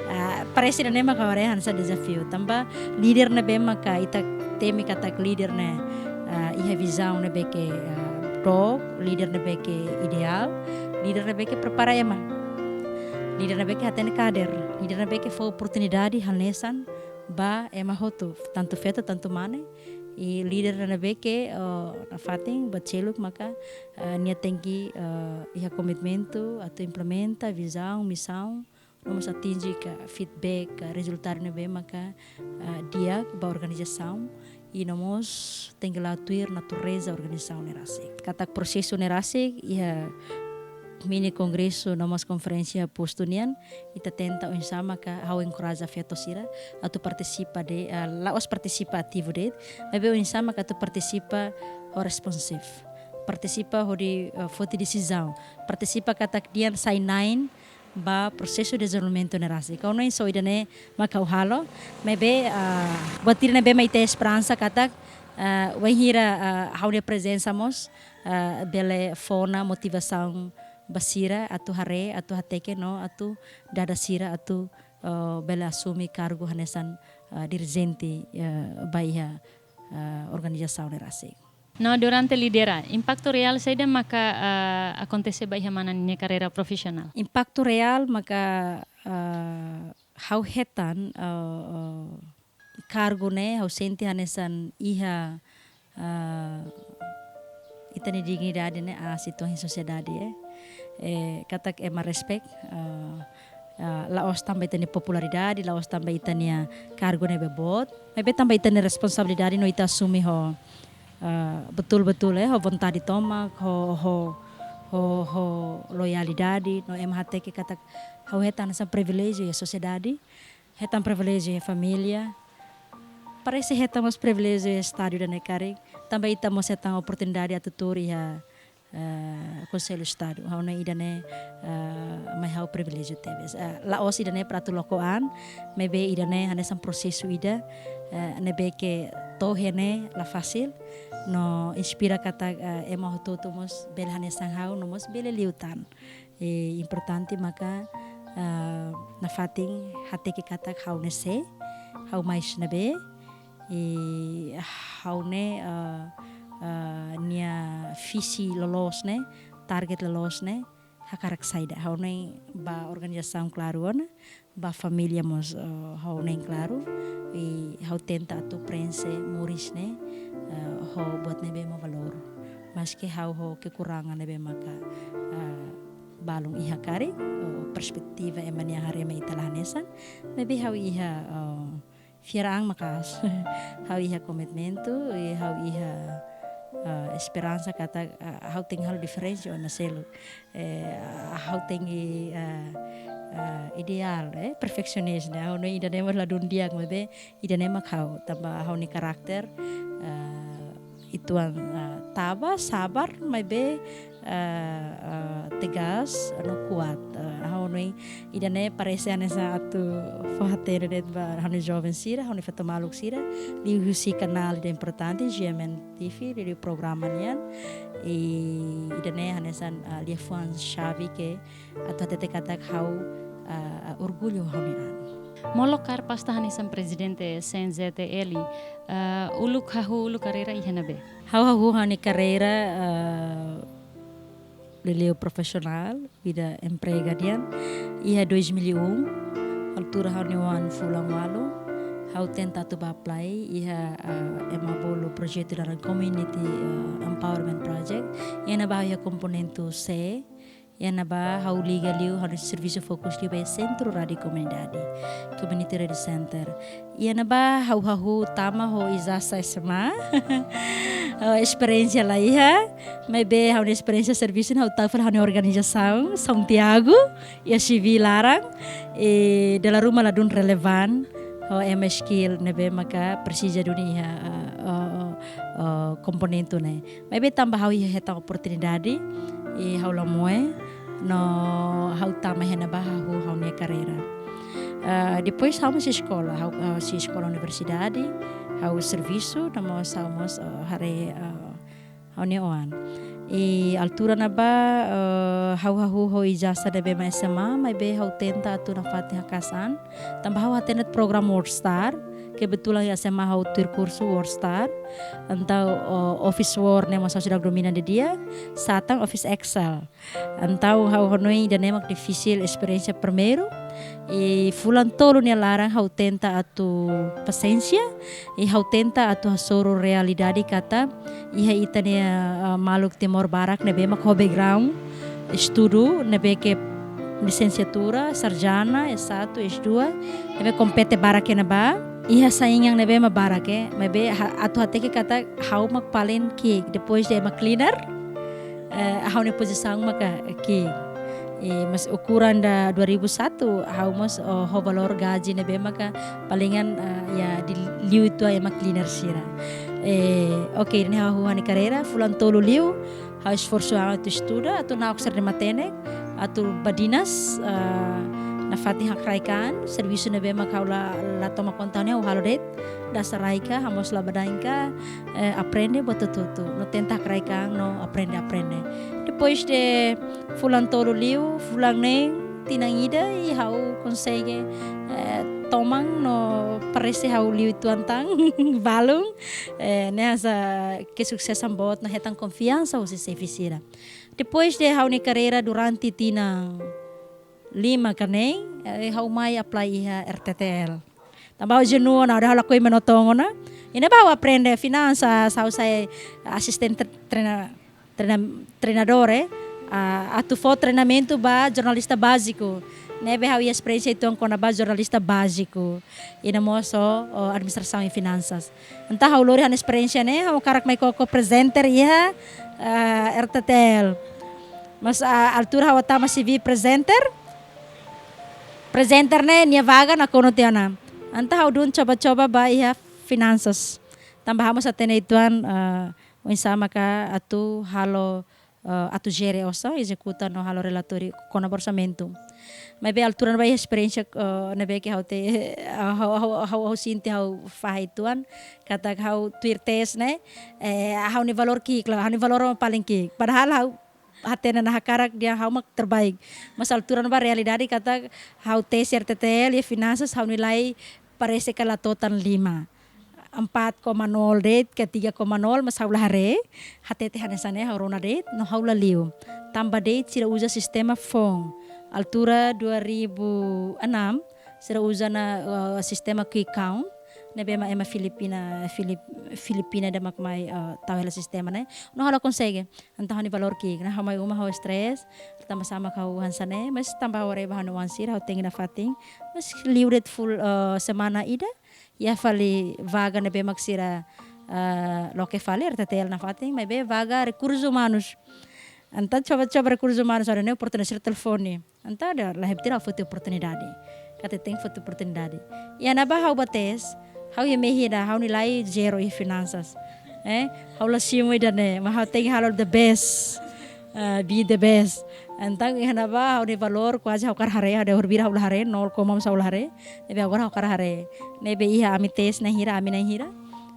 Ah, parese ida-ne'e maka agora hanesan dezafiu. Tanba líder ne'ebé maka ita temi katak líder ne'e, ah, iha vizaun ne'ebé ke, ah, dook, líder ne'ebé ke ideál, líder ne'ebé ke prepara ema. Líder ne'ebé ke hatene kader, líder ne'ebé ke fó oportunidade hanesan ba ema hotu, tantu feto, tantu mane, i líder ne'ebé ke, eh, nafatin, buat seluk maka, eh, nia tenke, eh, iha komitmentu, atu implementa vizaun, misaun, no mós atinje ka feedback, ka rezultadu ne'ebé maka, eh, di'ak ba organizasaun, i no mós tenke la'o tuir natureza organizasaun ne'e rasik. Katak prosesu ne'e rasik, iha mini kongresu no mós konferénsia postu nian, ita tenta oinsá maka ha'u enkoraja feto sira atu partisipa de, eh, la'ós partisipa ativu de'it, maibé oinsá maka atu partisipa ho responsif. Partisipa hodi, eh, foti desizaun. Partisipa katak dehan sai na'in ba prosesu dezenvolvimentu ne'e rasik. Ha'u hanoin só ida-ne'e maka ha'u halo, maibé, eh, buat ida ne'ebé mak ita iha esperansa katak, eh, wainhira, eh, ha'u-nia prezensa mós, eh, bele fó ona motivasaun ba sira atu haree, atu hateke no atu dada sira atu, eh, bele asume kargu hanesan, eh, dirijente, eh, ba iha, eh, organizasaun ne'e rasik. No, durante lidera, impaktu reál saida maka, eh, akontese ba iha mana nia karreira profisionál? Impaktu reál maka, eh, ha'u hetan, eh, eh, kargu ne'e, ha'u sente hanesan iha, eh, ita-nia dignidade ne'e aas uitoan iha sosiedade, eh. Eh, katak ema respect, eh, eh, la'ós tanba ita-nia popularidade, la'ós tanba ita-nia kargu ne'ebé boot, maibé tanba ita-nia responsabilidade no ita asume ho, eh, betul-betul, eh, ho vontade tomak, ho, ho, ho, ho loialidade, no ema hateke katak ha'u hetan hanesan priviléjiu iha sosiedade, hetan priviléjiu iha família. Parese hetan mós priviléjiu iha estadu ida-ne'e karik. Tanba ita mós hetan oportunidade atu tuur iha, eh, Konsellu Estadu. Ha'u hanoin ida-ne'e, eh, mai ha'u priviléjiu tebes. Eh, la'ós ida-ne'e para atu loko an, maibé ida-ne'e hanesan prosesu ida, eh, ne'ebé ke to'o iha ne'e la fasil, no inspira katak, eh, ema hotu-hotu mós bele hanesan ha'u, no mós bele liután. I importante maka, eh, nafatin hateke katak ha'u ne'e sé, ha'u mai husi ne'ebé, i ha'u ne'e, eh, eh, nia visi loloos ne'e, target loloos ne'e, hakarak saida. Ha'u hanoin ba organizasaun klaru ona, ba família mós, eh, ha'u hanoin klaru, i ha'u tenta atu prenxe moris ne'e, eh, ho buat ne'ebé mak valór. Maske ha'u ho kekurangan ne'ebé maka, eh, Balun iha karik, eh, perspetiva ema nia haree mai ita la hanesan. Maibé ha'u iha, eh, fiar an maka'as. Ha'u iha komitmentu, i ha'u iha, eh, esperansa katak, eh, ha'u tenke halo diferensa ona seluk. Eh, ha'u tenke, eh, eh, ideál, eh, perfeksionis, ne'e. Ha'u hanoin ida-ne'e mak ladún di'ak, maibé ida-ne'e mak ha'u, tanba ha'u-nia karakter, eh, uitoan, eh, taba, sabar, maibé, eh, eh, tegas, no kuat. Eh, ha'u hanoin ida-ne'e parese hanesan atu fó hatene de'it ba ha'u-nia joven sira, ha'u-nia feto maluk sira, liuhusi kanál ida importante, G M N T V, liuliu programa nian, i ida-ne'e hanesan, eh, liafuan xave ke atu hatete katak ha'u, eh, eh, orgullu ha'u-nia an. Molok kaer pasta hanesan prezidente C N Z T L, eh, uluk hahú uluk karreira iha ne'ebé? Ha'u hahú ha'u-nia karreira, eh, liuliu profisionál, vida emprega nian, iha dois mil e um, altura ha'u-nia oan fulan ualu, ha'u tenta atu bá apply iha, eh, ema bolu projetu laran Community, eh, Empowerment Project, iha ne'ebá iha komponente C, iha ne'ebá ha'u liga liu, ha'u-nia servisu fokus liu ba iha Sentru Rádiu Komunidade, Community Radio Center. Iha ne'ebá ha'u hahú tama ho ijazah S M A. Ha'u esperiénsia la iha, maibé ha'u-nia esperiénsia servisu ne'e ha'u tau fali ha'u-nia organizasaun, Santiago, iha C V laran, i dala ruma ladún relevan, ho ema skill ne'ebé maka presiza duni iha, eh, eh, eh, komponente ne'e. Maibé tanba ha'u iha hetan oportunidade, i ha'u la moe, no ha'u tama iha ne'ebá hahú ha'u-nia karreira. Eh, depois ha'u mós eskola, ha'u, eh, sei eskola universidade, ha'u servisu, no mós ha'u mós, eh, haree, eh, ha'u-nia oan. I altura ne'ebá, eh, ha'u hahú ho ijazah ne'ebé mak S M A, maibé ha'u tenta atu nafatin haka'as an. Tanba ha'u hatene programa World Star, kebetulan iha S M A ha'u tuir kursu World Star. Entaun, o, Office Word ne'e mós ha'u seidauk domina didi'ak, satán Office Excel. Entaun ha'u hanoin ida-ne'e mak difisil esperiénsia primeiru. I fulan tolu nia laran ha'u tenta atu pasiénsia, i ha'u tenta atu hasoru realidade katak iha ita-nia, ah, maluk Timor barak ne'ebé mak ho background estudu ne'ebé ke lisensiatura, sarjana, S satu, S dua, ne'ebé kompete barak iha ne'ebá. Iha saingan ne'ebé mak barak, eh, maibé ha-, atu hateke katak ha'u mak paling ki'ik, depois de ema cleaner, eh, ha'u-nia pozisaun maka ki'ik. I, mas ukuran ida dua ribu satu, ha'u mós, oh, ho valór gaji ne'ebé maka palingan, eh, iha di liu uitoan ema cleaner sira. Eh, oke, ne'e ha'u ha'u-nia karreira, fulan tolu liu, ha'u esforsu an atu estuda, atu na'ok sira-ne'e matenek, atu bá dinas, eh, nafatin hakraik an, servisu ne'ebé maka ha'u la, la toma konta ne'e ha'u halo de'it, dasa rai ka, hamoos laba-dain ka, eh, aprende buat hotu-hotu, no tenta hakraik an, no aprende, aprende. Depois de fulan tolu liu, fulan neen, tinan ida, i ha'u konsege, eh, toman no parese ha'u liu uitoan tan, balun, eh, ne'e hanesan kesusesan boot no hetan konfiansa husi xefe sira. Depois de ha'u-nia karreira durante tinan lima ka neen, eh, ha'u mai apply iha R T T L. Tanba ha'u jenua ona, ha'u lakohi monótonu ona. I ne'ebá ha'u aprende finansas, ha'u sai asistente treina-, treina-, treinadór, eh, ah, atu fó treinamentu ba jornalista báziku. Ne'ebé ha'u iha esperiénsia uitoan kona-ba jornalista báziku. I no mós ho, ho administrasaun i finansas. Entaun ha'u lori ha'u-nia esperiénsia ne'e, ha'u hakarak mai koko presenter iha, ah, R T T L. Mas, ah, altura ha'u tama C V presenter. Presenter ne'e nia vaga nakonu tiha ona. Entaun ha'u dun coba-coba bá iha finansas. Tanba ha'u mós hatene uitoan, ah, oinsá maka atu halo, eh, atu jere osan, ezekuta no halo relatóriu kona-ba orsamentu. Maibé altura ne'ebá iha esperiénsia, eh, ne'ebé ke ha'u te, ha'u, ha'u, ha'u, ha'u sente ha'u fahe uitoan, katak ha'u tuir tes ne'e, eh, ha'u-nia valór ki'ik, ha'u-nia valór paling ki'ik. Padahal ha'u hatene ona hakarak dehan ha'u mak terbaik. Mas altura ne'ebá realidade katak ha'u tes R T T L iha finansas ha'u nilai parese ke la to'o tan lima. Empat koma nol de'it ka tiga koma nol, mas ha'u la haree, hatete hanesan ne'e ha'u rona de'it, no ha'u la liu. Tanba de'it sira uza sistema foun. Altura dua ribu enam, sira uza ona, eh, sistema quick count. ne'ebé mak ema Filipina, Filip-, Filipina ida mak mai, eh, tau hela sistema ne'e. No ha'u la konsege. Entaun ha'u-nia valór ki'ik. Ne'e ha'u mai uma ha'u stress. Tanba sá mak ha'u hanesan ne'e, mas tanba ha'u haree ba ha'u-nia oan sira, ha'u tenke nafatin. Mas liu de'it full, eh, semana ida. Iha fali vaga ne'ebé mak sira, eh, loke fali R T T L nafatin, maibé vaga rekursus umanus. Entaun coba-coba rekursus umanus, ha'u dehan ne'e oportunidade sira telefone. Entaun ha'u dehan la hebat, ha'u foti oportunidade. Katak tenke foti oportunidade. Iha ne'ebá ha'u bá tes, ha'u iha mehi ida, ha'u nilai zero iha finansas. Eh, ha'u la simu ida-ne'e, mas ha'u tenke halo the best. Eh, be the best. Entaun iha ne'ebá ha'u-nia valór kuaze ha'u hakarak haree, ha'u dehan horibainhira ha'u la haree, nol koma ha'u la haree. Ne'ebé agora ha'u hakarak haree. Ne'ebé iha ami tes na'in hira, ami na'in hira.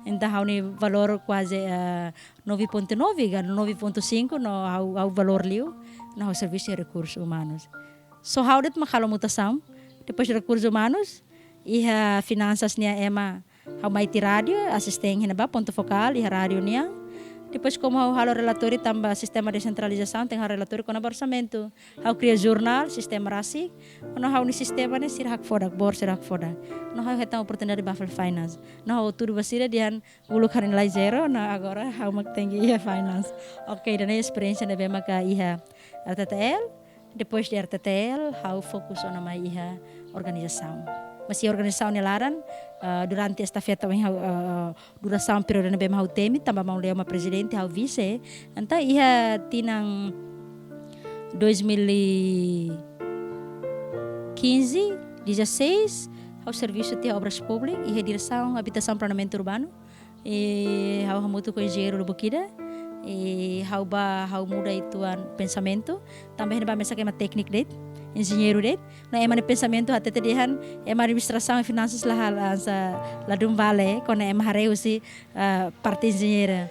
Entaun ha'u-nia valór kuaze, eh, nove ponto nove ka nove ponto cinco, no ha'u, ha'u valór liu, no ha'u servisu iha rekursus umanus. Só ha'u de'it mak halo mutasaun, depois rekursus umanus, iha finansas nian ema, ha'u mai tiha rádiu, asisten iha ne'ebá pontu fokál, iha rádiu nian. Depois komu ha'u halo relatóriu tanba sistema desentralizasaun, tenke halo relatóriu kona-ba orsamentu. Ha'u kria jornál, sistema rasik, no ha'u-nia sistema ne'e sira hakfodak, boot sira hakfodak. No ha'u hetan oportunidade ba fali finance. No ha'u hatudu ba sira dehan uluk ha'u nilai zero, no agora ha'u mak tenke iha finance. Oke, ida-ne'e esperiénsia ne'ebé maka iha R T T L, depois de R T T L, ha'u fokus ona mai iha organizasaun. Mas iha organizasaun nia laran, eh, durante estafeta ohin ha'u, eh, durasaun períodu ne'ebé mak ha'u temi, tanba maun Leo mak prezidente, ha'u vise. Entaun iha tinan dois mil e quinze, dezasseis, ha'u servisu tiha Obras Públikas, iha diresaun Abitasaun Planeamentu Urbanu. I ha'u hamutuk ho enjeñeiru lubuk ida. I ha'u bá, ha'u muda uitoan pensamentu. Tanba iha ne'ebá mesak ema tékniku de'it, enjeñeiru de'it. No ema nia pensamentu hatete dehan, ema administrasaun i finansas la hal, ah, sa, ladún vale, kona ema haree husi, ah, parte enjeñeira.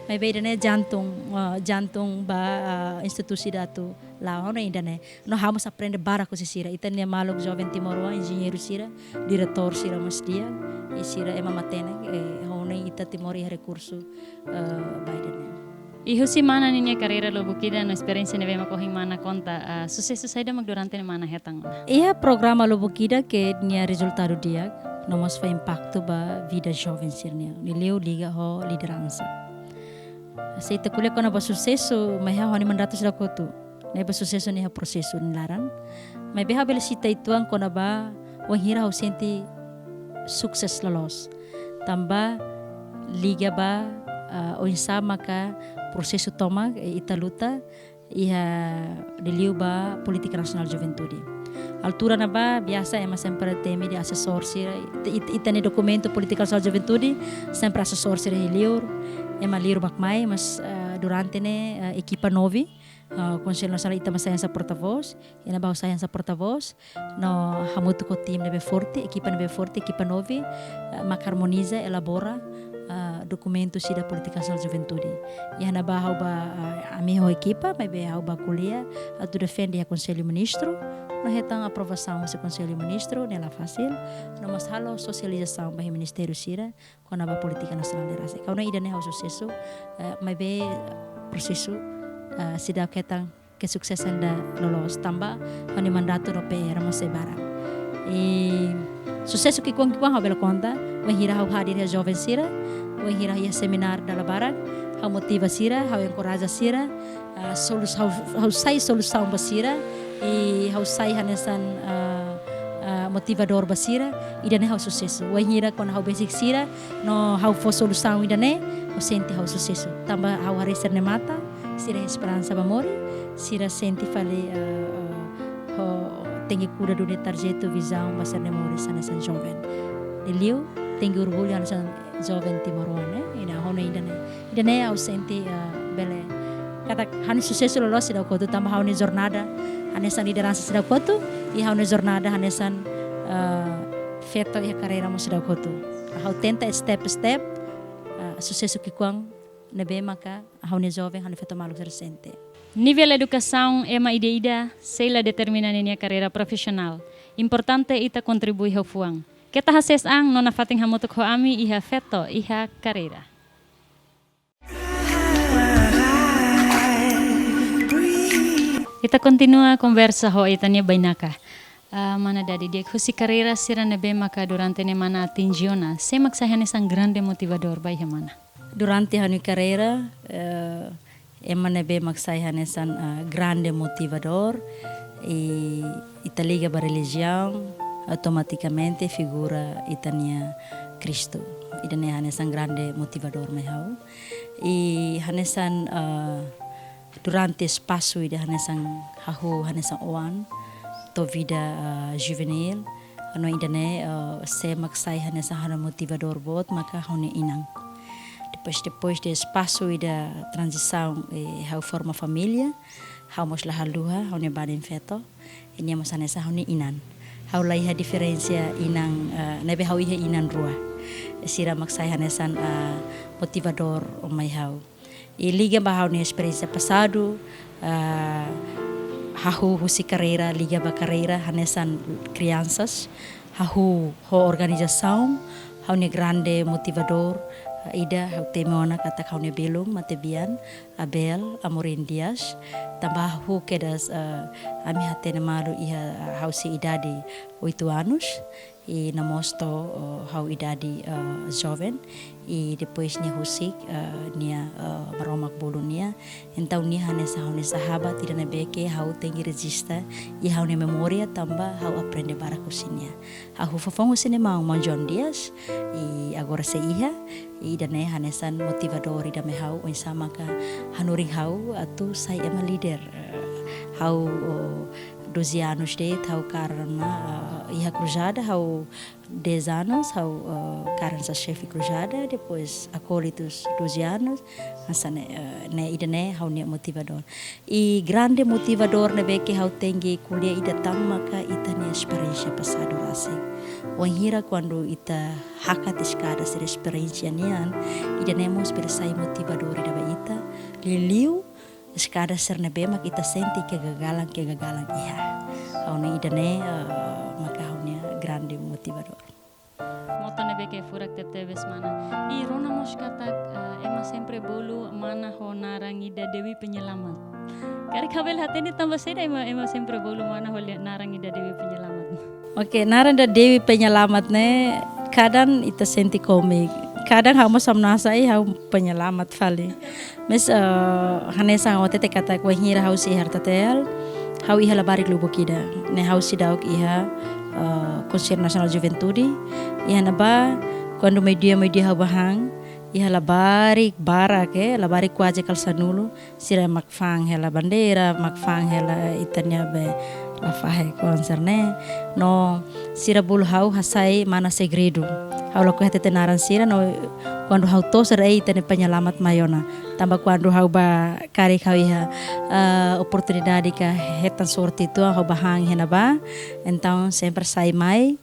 Maibé ida-ne'e jantung, ah, jantung ba, ah, instituisaun ida atu la'o, ha'u hanoin ida-ne'e. No ha'u mós aprende barak husi sira. Ita-nia maluk joven timoroan, enjeñeiru sira, diretór sira mós di'ak, i sira ema matenek, eh, ha'u hanoin ita Timor iha rekursu, eh, ba ida-ne'e. I husi mana ninia karreira lubuk ida no esperiénsia ne'ebé mak ohin mana konta, ah, susesu saida mak durante ne'e mana hetan ona? Iha programa lubuk ida ke nia rezultadu di'ak, no mós fó impaktu ba vida joven sira-nian. Nia liu liga ho lideransa. Se ita ko'alia kona-ba susesu, mai ha'u-nia mandatu seidauk hotu. Ne'ebé susesu ne'e iha prosesu nia laran. Maibé ha'u bele sita uitoan kona-ba wainhira ha'u sente sukses loloos. Tanba liga ba, ah, oinsá maka prosesu tomak, eh, ita luta, iha liuliu ba Polítika Nasionál Juventude. Altura ne'ebá, biasa ema sempre temi dehan asesór sira, it-, it-, ita-nia dokumentu Polítika Nasionál Juventude, sempre asesór sira iha liur, ema liur mak mai, mas, eh, durante ne'e, eh, ekipa nove, eh, Konsellu Nasionál ita mak sai hanesan porta-vós, iha ne'ebá ha'u sai hanesan porta-vós, no hamutuk ho tim ne'ebé forte, ekipa ne'ebé forte, ekipa nove, eh, mak harmoniza, elabora, eh, dokumentu sira Polítika Nasionál Juventude. Iha ne'ebá ha'u bá, eh, ami ho ekipa, maibé ha'u bá ko'alia, atu defende iha Konsellu Ministru, no hetan aprovasaun husi Konsellu Ministru, ne'e la fasil, no mós halo sosializasaun ba iha ministériu sira, kona-ba Polítika Nasionál de Raza. Ha'u hanoin ida-ne'e ha'u susesu, eh, maibé prosesu, eh, seidauk hetan kesuksesan ida loloos tanba ha'u-nia mandatu no P R mós sei barak. I susesu ki'ikoan-ki'ikoan ha'u bele konta, wainhira ha'u hadir iha joven sira, wainhira iha semináriu dala barak, ha'u motiva sira, ha'u enkoraja sira, ah, solus-, ha'u, ha'u sai solusaun ba sira, i ha'u sai hanesan, ah, ah, motivadór ba sira, ida-ne'e ha'u susesu. Wainhira kona ha'u besik sira, no ha'u fó solusaun ida-ne'e, ha'u sente ha'u susesu. Tanba ha'u haree sira-nia matan, sira iha esperansa ba moris, sira sente fali, eh, eh, ho tenke kuda duni tarjetu, vizaun ba sira-nia moris hanesan joven. Liuliu, tenke orgullu hanesan joven timoroan, eh, ida ha'u hanoin ida-ne'e. Ida-ne'e ha'u sente, eh, bele katak ha'u-nia susesu loloos seidauk hotu tanba ha'u-nia jornada hanesan lideransa seidauk hotu, i ha'u-nia jornada hanesan, eh, feto iha karreira mós seidauk hotu. Ha'u tenta step step, eh, susesu ki'ikoan ne'ebé maka ha'u-nia joven, ha'u-nia feto maluk sira sente. Nivel edukasaun ema ida-idak sei la determina ninia karreira profisionál. Importante ita kontribui ho fuan. Keta hasees an no nafatin hamutuk ho ami iha Feto iha Karreira. Ita kontinua konversa ho ita-nia bainaka. Ah, mana Dadi, di'ak, husi karreira sira ne'ebé maka durante ne'e mana atinje ona, sé mak sai hanesan grande motivadór ba iha mana? Durante ha'u-nia karreira, eh, ema ne'ebé mak sai hanesan, ah, grande motivadór, i ita liga ba relijiaun, automatikamente figura ita-nia Kristu. Ida-ne'e hanesan grande motivadór mai ha'u. I hanesan, ah, durante espasu ida hanesan hahú hanesan oan to'o vida, ah, juvenil, hanoin ida-ne'e, ah, sé mak sai hanesan ha'u-nia motivadór boot maka ha'u-nia inan. Depois, depois de espasu ida tranzisaun, eh, ha'u forma família, ha'u mós la haluha ha'u-nia banin feto, i nia mós hanesan ha'u-nia inan. Ha'u la iha diferensa inan, eh, ne'ebé ha'u iha inan rua. Sira mak sai hanesan, eh, motivadór mai ha'u. I liga ba ha'u-nia esperiénsia pasadu, ah, hahú husi karreira, liga ba karreira hanesan kriansas, hahú ho organizasaun, ha'u-nia grande motivadór, ah, ida ha'u temi ona katak ha'u-nia belun matebian, Abel Amorim Dias, tanba hahú kedas, ah, ami hatene malu iha, ah, ha'u sei idade oito anos, i namoos to'o, oh, ha'u idade, eh, joven, i depois nia husik, eh, nia, eh, Maromak bolu nia. Entaun nia hanesan ha'u-nia sahabat ida ne'ebé ke ha'u tenke rejista iha ha'u-nia memória tanba ha'u aprende barak husi nia. Ha'u foufoun husi nia maun, maun John Dias, i agora sei iha, i ida-ne'e hanesan motivadór ida mai ha'u, oinsá maka hanorin ha'u atu sai ema líder. Eh, ha'u, oh, doze anos de'it ha'u kaer ona, eh, iha Kruzada, ha'u dez anos ha'u, eh, kaer hanesan xefe Kruzada, depois akólitus doze anos, hanesan ne'e, eh, ne'e ida-ne'e ha'u-nia motivadór. I grande motivadór ne'ebé ke ha'u tenke ko'alia ida tan maka ita-nia esperiénsia pasadu rasik. Wainhira kuandu ita hakat eskada sira esperiénsia nian, ida-ne'e mós bele sai motivadór ida ba ita, liuliu eskada sira ne'ebé mak ita sente kegagalan, kegagalan iha. Ha'u-nia ida-ne'e, eh, maka ha'u-nia grande motivadór. Moto ne'ebé ke furak tebetebes mana. I rona mós katak, eh, ema sempre bolu mana ho naran ida Dewi Penyelamat. Karik ha'u bele hatene tanba saida ema, ema sempre bolu mana ho le-, naran ida Dewi Penyelamat. Oke, naran ida Dewi Penyelamat ne'e kadang ita sente kómiku. Kadang ha'u mós hamnasa, eh, ha'u penyelamat fali. Mas, eh, hanesan ha'u hatete katak wainhira ha'u sei iha Artateel, ha'u iha labarik lubuk ida. Ne'e ha'u seidauk iha, eh, Konsellu Nasionál Juventude. Iha ne'ebá, kuandu meiudia, meiudia ha'u bá han, iha labarik barak, eh, labarik kuaze kala sanulu, sira mak fa'an hela bandeira, mak fa'an hela ita-nia be la fahe konser ne'e. No sira bolu ha'u hasai mana segredu. Ha'u lakohi hatete naran sira, no kuandu ha'u to'o sira, eh, ita-nia penyelamat mai ona. Tanba kuandu ha'u bá karik ha'u iha, eh, oportunidade ka hetan sorte ituan ha'u bá han iha ne'ebá. Entaun sempre sai mai.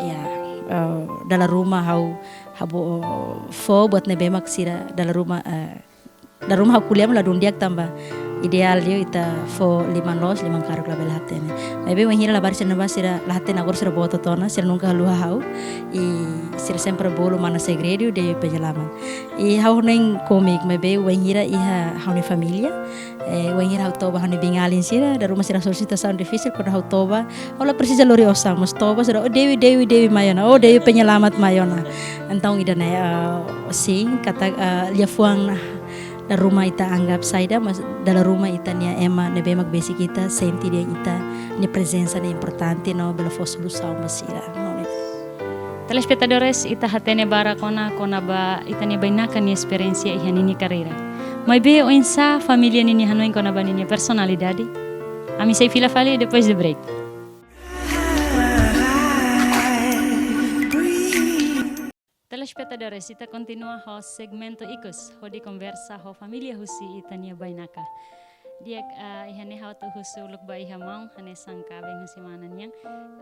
Ya, eh, dala ruma ha'u, ha'u bá fó buat ne'ebé mak sira dala ruma, eh, dala ruma ha'u ko'alia mak ladún di'ak tanba ideál liu ita fó liman loos, liman karuk labele hatene. Maibé wainhira labarik sira ne'ebá sira la hatene, agora sira boot ona, sira nunka haluha ha'u. I sira sempre bolu mana segredu Dewi Penyelamat. I ha'u hanoin kómiku, maibé wainhira iha ha'u-nia família, eh, wainhira ha'u toba ha'u-nia biin-alin sira, dala ruma sira solisitasaun difisil, kuandu ha'u toba, ha'u la presiza lori osan, mas toba sira, "Oh, Dewi, Dewi, Dewi mai ona, oh, Dewi Penyelamat mai ona." Entaun ida-ne'e, eh, sin, katak, eh, liafuan dala ruma ita anggap saida, mas dala ruma ita-nia ema ne'ebé mak besik ita, sente dehan ita-nia prezensa ne'e importante, no bele fó solusaun ba sira. No, ne'e. Telespetadores, ita hatene barak ona kona-ba ita-nia bainaka nia esperiénsia iha ninia karreira. Maibé oinsá família ninia hanoin kona-ba ninia personalidade? Ami sei fila fali depois de break. Telespetadores, ita kontinua ho segmentu ikus, hodi konversa ho família husi ita-nia bainaka. Di'ak, ah, iha ne'e ha'u atu husu uluk ba iha maun, hanesan kaben husi mana nian.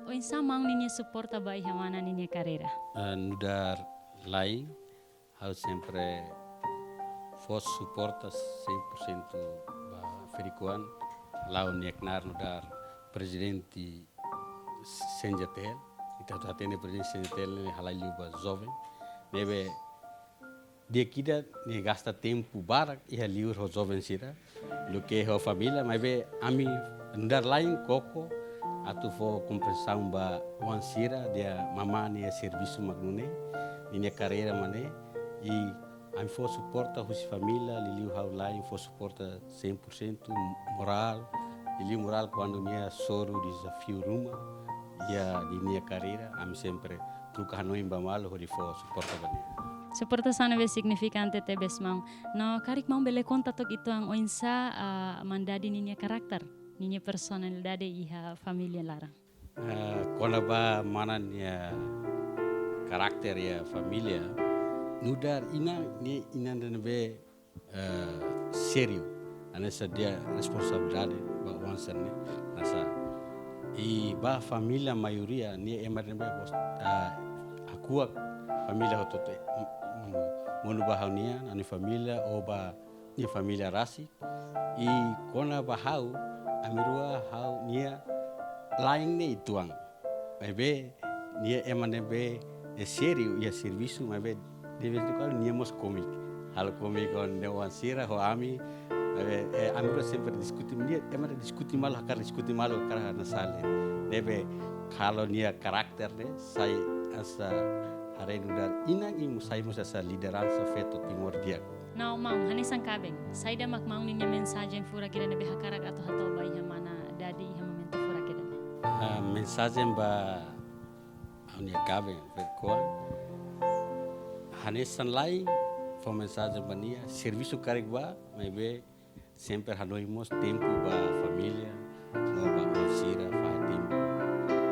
Oinsá maun ninia suporta ba iha mana ninia karreira? Ah, nu'udar laen, ha'u sempre fó suporta cem por cento ba ferik-oan, la'o nia knaar nu'udar prezidente CNJTL, ita atu hatene prezidente CNJTL ne'e halai liu ba joven. Ne'ebé di'ak ida nia gasta tempu barak iha liur ho joven sira, duké ho família, maibé ami nu'udar laen koko, Atu fó kompreensaun ba oan sira dehan mamá nia servisu mak nune'e, ninia karreira mak ne'e, i ami fó suporta husi família, liuliu ha'u la'en fó suporta cem por cento morál, liuliu morál kuandu nia hasoru dezafiu ruma, iha ninia karreira, ami sempre troka hanoin ba malu hodi fó suporta ba nia. Suporta sira ne'ebé signifikante tebes, maun. No karik maun bele konta took uitoan oinsá, ah, maun Dadi ninia karakter, ninia personalidade iha família laran. Ah, kona-ba mana nia karakter iha família, nu'udar inan, nia inan ida ne'ebé, eh, sériu, hanesan dehan responsabilidade ba oan sira-ne'e, hanesan. I ba família maioria, nia ema ida ne'ebé gos-, ah, hakuak família hotu-hotu. M-, m-, monu ba ha'u-nian, ha'u-nia família, ou ba nia família rasik. I kona-ba ha'u, ami rua ha'u-nia la'en ne'e uitoan. Maibé, nia ema ne'ebé, eh, sériu iha servisu, maibé, de vez em quando nia mós kómiku. Halo kómiku ho nia oan sira, ho ami, maibé, eh, ami rua sempre diskute, nia ema ne'e diskute malu, hakarak diskute malu, hakarak hanesan ne'e. Ne'ebé, halo nia karakter ne'e, sai hanesan haree nu'udar inan i mós sai mós hanesan lideransa feto Timor di'ak. No maun, hanesan kaben, saida mak maun ninia mensajen furak ida ne'ebé hakarak atu hato'o ba iha mana Dadi iha momentu furak ida-ne'e? Ah, mensajen ba ha'u-nia kaben, feto-oan. Hanesan la'en, fó mensajen ba nia, servisu karik bá, maibé sempre hanoin mós tempu ba família, no ba oan sira fahe tempu.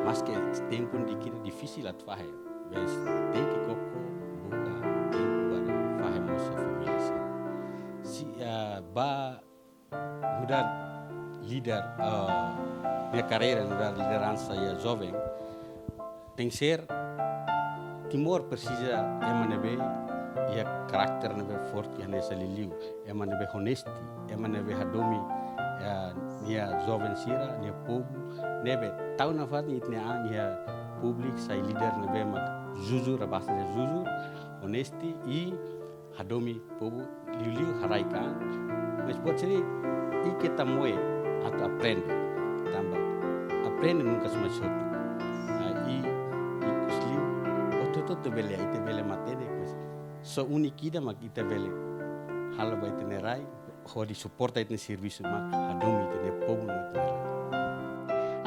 Maske tempu ne'e dikira difisil atu fahe, maibé tenke koko buka tempu ba fahe mós ho família sira. Se, ah, ba nu'udar líder, ah, nia karreira nu'udar lideransa iha joven, tenke ser Timor presiza ema ne'ebé iha karakter ne'ebé forte hanesan liuliu, ema ne'ebé onestu, ema ne'ebé hadomi, eh, nia joven sira, nia povu, ne'ebé tau nafatin ita-nia an iha públiku sai líder ne'ebé mak jujur, a base de jujur, onestu i hadomi povu liuliu haraik an. Mas buat sira-ne'e ita tenke moe atu aprende. Tanba aprende nunka mais hotu. Ah, i, i ikus liu, hotu-hotu ita bele, ita bele matenek, mas só úniku ida mak ita bele halo ba ita-nia rai, hodi suporta ita-nia servisu mak hadomi ita-nia povu no ita-nia rai.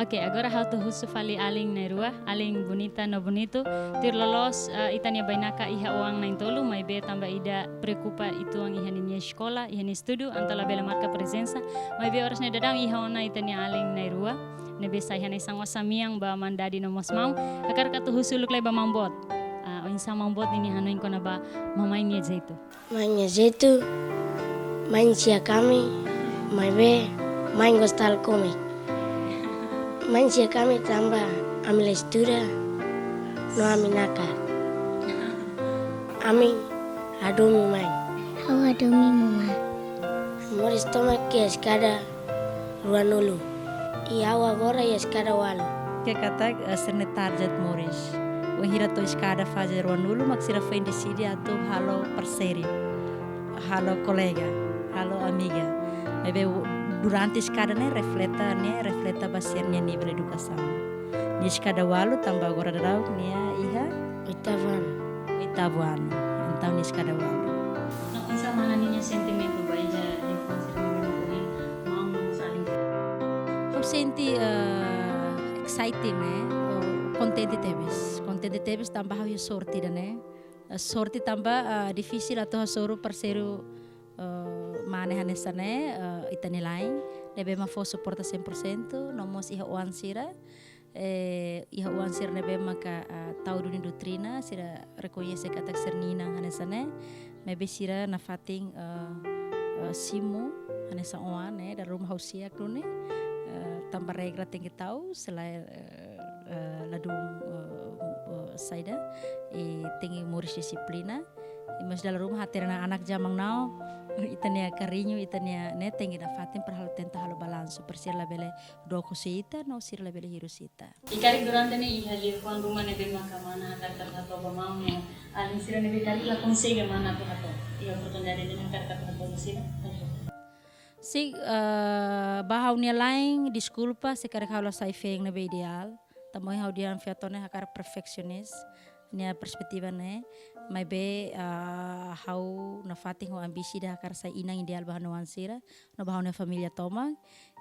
Oke, agora ha'u atu husu fali alin na'in-rua, alin bonita no bonitu. Tuir loloos, eh, ita-nia bainaka iha oan na'in-tolu, maibé tanba ida preokupa uitoan iha ninia eskola, iha nia estudu, entaun labele marka prezensa. Maibé oras ne'e daudaun iha ona ita-nia alin na'in-rua, ne'ebé sai hanesan oan sira-nian ba maun Dadi no mós maun. Hakarak atu husu uluk lai ba maun boot. Ah, oinsá maun boot ninia hanoin kona-ba mamá nia jeitu? Mãe nia jeitu, mãe siak ami, maibé, mãe gosta halo kómiku. Mãe siak ami tanba, ami la estuda, no ami nakar. Ami hadomi mãe. Ha'u hadomi mamá. Moris tomak iha eskada ruanulu. I ha'u agora iha eskada ualu. Ke katak, eh, sira-nia target moris. Wainhira to'o eskada faze ruanulu, mak sira foin deside atu halo parseiru, halo kolega, halo amiga. Maibé u-, durante eskada ne'e refleta, ne'e refleta ba sira-nia nivel edukasaun. Nia eskada ualu tanba agora daudaun nia iha oitavu anu. Oitavu anu. Entaun nia eskada ualu. No, oinsá mana ninia sentimentu ba iha infánsia ne'e, maun no mós alin? Ha'u sente, eh, excited ne'e, ou kontente tebes. Kontente tebes tanba ha'u iha sorte ida-ne'e. Eh, sorte tanba, eh, difisil atu hasoru parseiru, eh, mane hanesan ne'e, eh, ita-nia la'en, ne'ebé mak fó suporta cem por cento, no mós iha oan sira, eh, iha oan sira ne'ebé maka, ah, tau duni doutrina, sira rekoñese katak sira-nia inan hanesan ne'e, maibé sira nafatin, eh, eh, simu hanesan oan ne'e, dala ruma ha'u siak duni, eh, tanba regra tenke tau, selae, eh, eh, ladún, eh, eh, saida, i tenke moris dixiplina, i mas dala ruma hatene ona anak jaman now, ita-nia kariñu, ita-nia ne'e tenke nafatin para halo tenta halo balansu, para sira labele dook husi ita, no sira labele hirus ita. I karik durante ne'e iha liafuan ruma ne'ebé maka mana hakarak atu hato'o ba maun no alin sira ne'ebé karik la konsege mana atu hato'o. Iha oportunidade ne'e hakarak atu hato'o ba sira. Sin, eh, ba ha'u-nia la'en, deskulpa se karik ha'u la sai feen ne'ebé ideál. Tanba ha'u dehan feto ne'e hakarak perfeksionis nia perspetiva ne'e. Maibé, eh, ha'u nafatin ho ambisi ida hakarak sai inan ideál ba ha'u-nia oan sira, no ba ha'u-nia família tomak.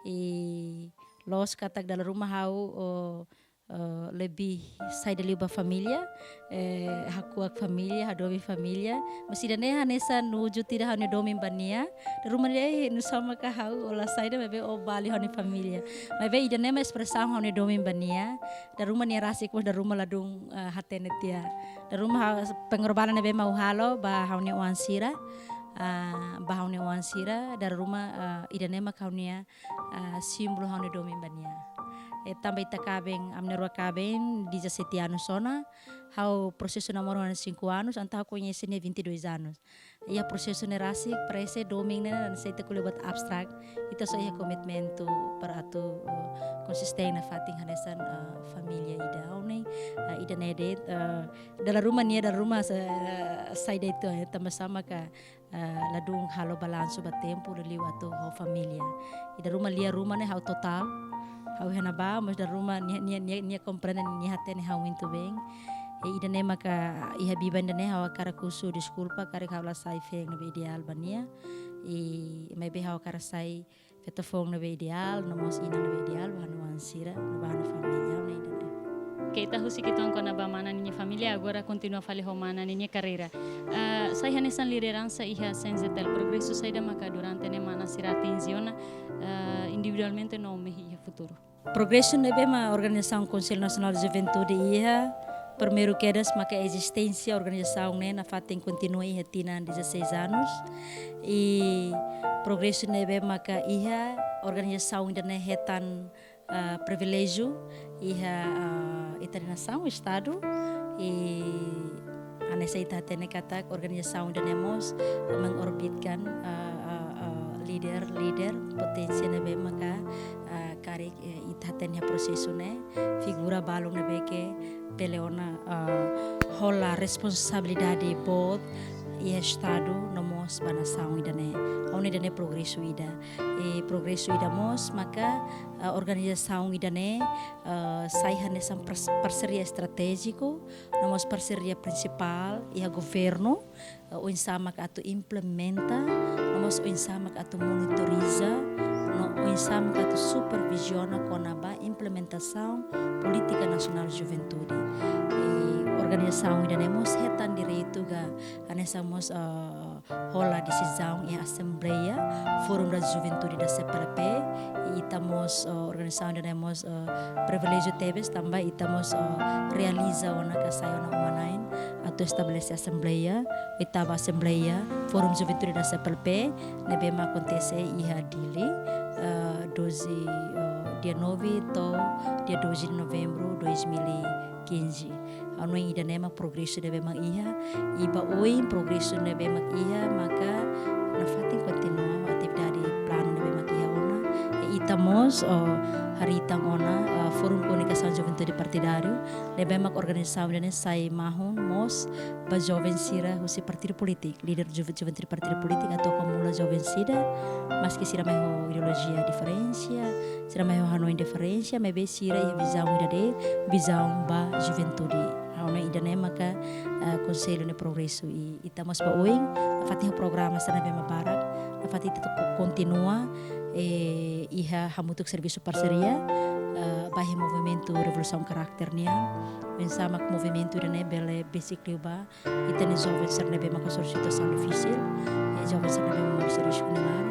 I loos katak dala ruma ha'u, oh, eh, lebih saida liu ba família, eh, hakuak família, hadomi família. Mas ida-ne'e hanesan wujud ida ha'u-nia domin ba nia. Dala ruma nia, eh, nusá maka ha'u, ó la saida, maibé ó bali ha'u-nia família. Maibé ida-ne'e mak espresaun ha'u-nia domin ba nia. Dala ruma nia rasik, mas dala ruma ladún, eh, hatene tiha. Dala ruma ha'u, pengorbanan ne'ebé mak ha'u halo ba ha'u-nia oan sira. Ah, ba ha'u-nia oan sira, dala ruma, eh, ida-ne'e mak ha'u-nia, ah, símbolu ha'u-nia domin ba nia. Eh, tanba ita kaben, ami na'in-rua kaben dezassete anos ona, ha'u prosesu namoro ha'u-nia cinco anos, entaun ha'u koñese nia vinte e dois anos. Iha prosesu ne'e rasik, parese domin ne'e, ne'e sei ita ko'alia buat abstrak, ita só iha komitmentu para atu, eh, konsistente nafatin hanesan, eh, família ida. Ha'u ne'e, eh, ida-ne'e de'it, eh, dala ruma nia, dala ruma sa-, eh, saida atu, eh, tanba sá maka, eh, ladún halo balansu ba tempu liuliu atu ho família. I dala ruma lia ruma ne'e ha'u total. Ha'u iha ne'ebá, mas dala ruma nia, nia, nia, nia komprende, nia hatene ha'u muito bem. I ida-ne'e maka iha biban ida-ne'e ha'u hakarak husu deskulpa, karik ha'u la sai feen ne'ebé ideál ba nia. I maibé ha'u hakarak sai feto foun ne'ebé ideál, no mós inan ne'ebé ideál ba ha'u-nia oan sira, no ba ha'u-nia família, ne'e ida-ne'e. Oke, ita husik uitoan kona-ba mana ninia família, agora kontinua fali ho mana ninia karreira. Eh, sai hanesan lideransa iha CNJTL, progresu saida maka durante ne'e mana sira atinje ona, eh, individualmente no mehi iha futuru? Progresu ne'ebé mak Organizasaun Konsellu Nasionál Juventude iha, primeiru kedas maka ezisténsia organizasaun ne'e nafatin kontinua iha tinan dezasseis anos. I progresu ne'ebé maka iha organizasaun ida-ne'e hetan, ah, priviléjiu iha, ah, ita-nia nasaun, Estadu, i hanesan ita hatene katak organizasaun ida-ne'e mós mengorbitkan, ah, ah, ah, líder-líder potensiál ne'ebé maka, ah, karik, eh, ita hatene prosesu ne'e, figura balun ne'ebé ke bele ona, ah, hola responsabilidade boot iha Estadu no mós ba nasaun ida-ne'e. Ha'u hanoin ida-ne'e progresu ida. I progresu ida mós maka, ah, organizasaun ida-ne'e, ah, sai hanesan pars-, parseria estratéjiku, no mós parseria prinsipál iha governu, eh, oinsá mak atu implementa, no mós oinsá mak atu monitoriza, no oinsá mak atu superviziona kona-ba implementasaun polítika nasionál juventude. I organizasaun ida-ne'e mós hetan direitu ka hanesan mós, eh, hola desizaun iha asembleia, Fórum da Juventude da CPLP, i ita mós, eh, organizasaun ida-ne'e mós, eh, priviléjiu tebes tanba ita mós, eh, realiza ona ka sai ona uma-na'in atu estabelese asembleia, oitava asembleia Fórum Juventude da CPLP, ne'ebé mak akontese iha Dili, eh, doze, eh, dia nove to'o dia doze de novembro dois mil e quinze. Ha'u hanoin ida-ne'e mak progresu ne'ebé mak iha, i ba oin progresu ne'ebé mak iha, maka nafatin kontinua atividade planu ne'ebé mak iha ona. I ita mós, oh, harii tan ona, ah, Fórum Komunikasaun Juventude Partidáriu, ne'ebé mak organizasaun ida-ne'e sai mahon mós ba joven sira husi partidu polítiku, líder juve-, juventude partidu polítiku atu akumula joven sira, maski sira mai ho ideolojia diferensia, sira mai ho hanoin diferensia, maibé sira iha vizaun ida de'it, vizaun ba juventude. Ha'u hanoin ida-ne'e maka, eh, konsellu nia progresu i ita mós ba oin, nafatin ho programa sira ne'ebé mak barak, nafatin ita ko-, kontinua, eh, iha hamutuk servisu parseria, eh, ba iha movimentu revolusaun karakter nian, oinsá mak movimentu ida-ne'e bele besik liu ba ita-nia joven sira ne'ebé mak hasoru situasaun difisil, eh, joven sira ne'ebé mak moris iha risku nia laran.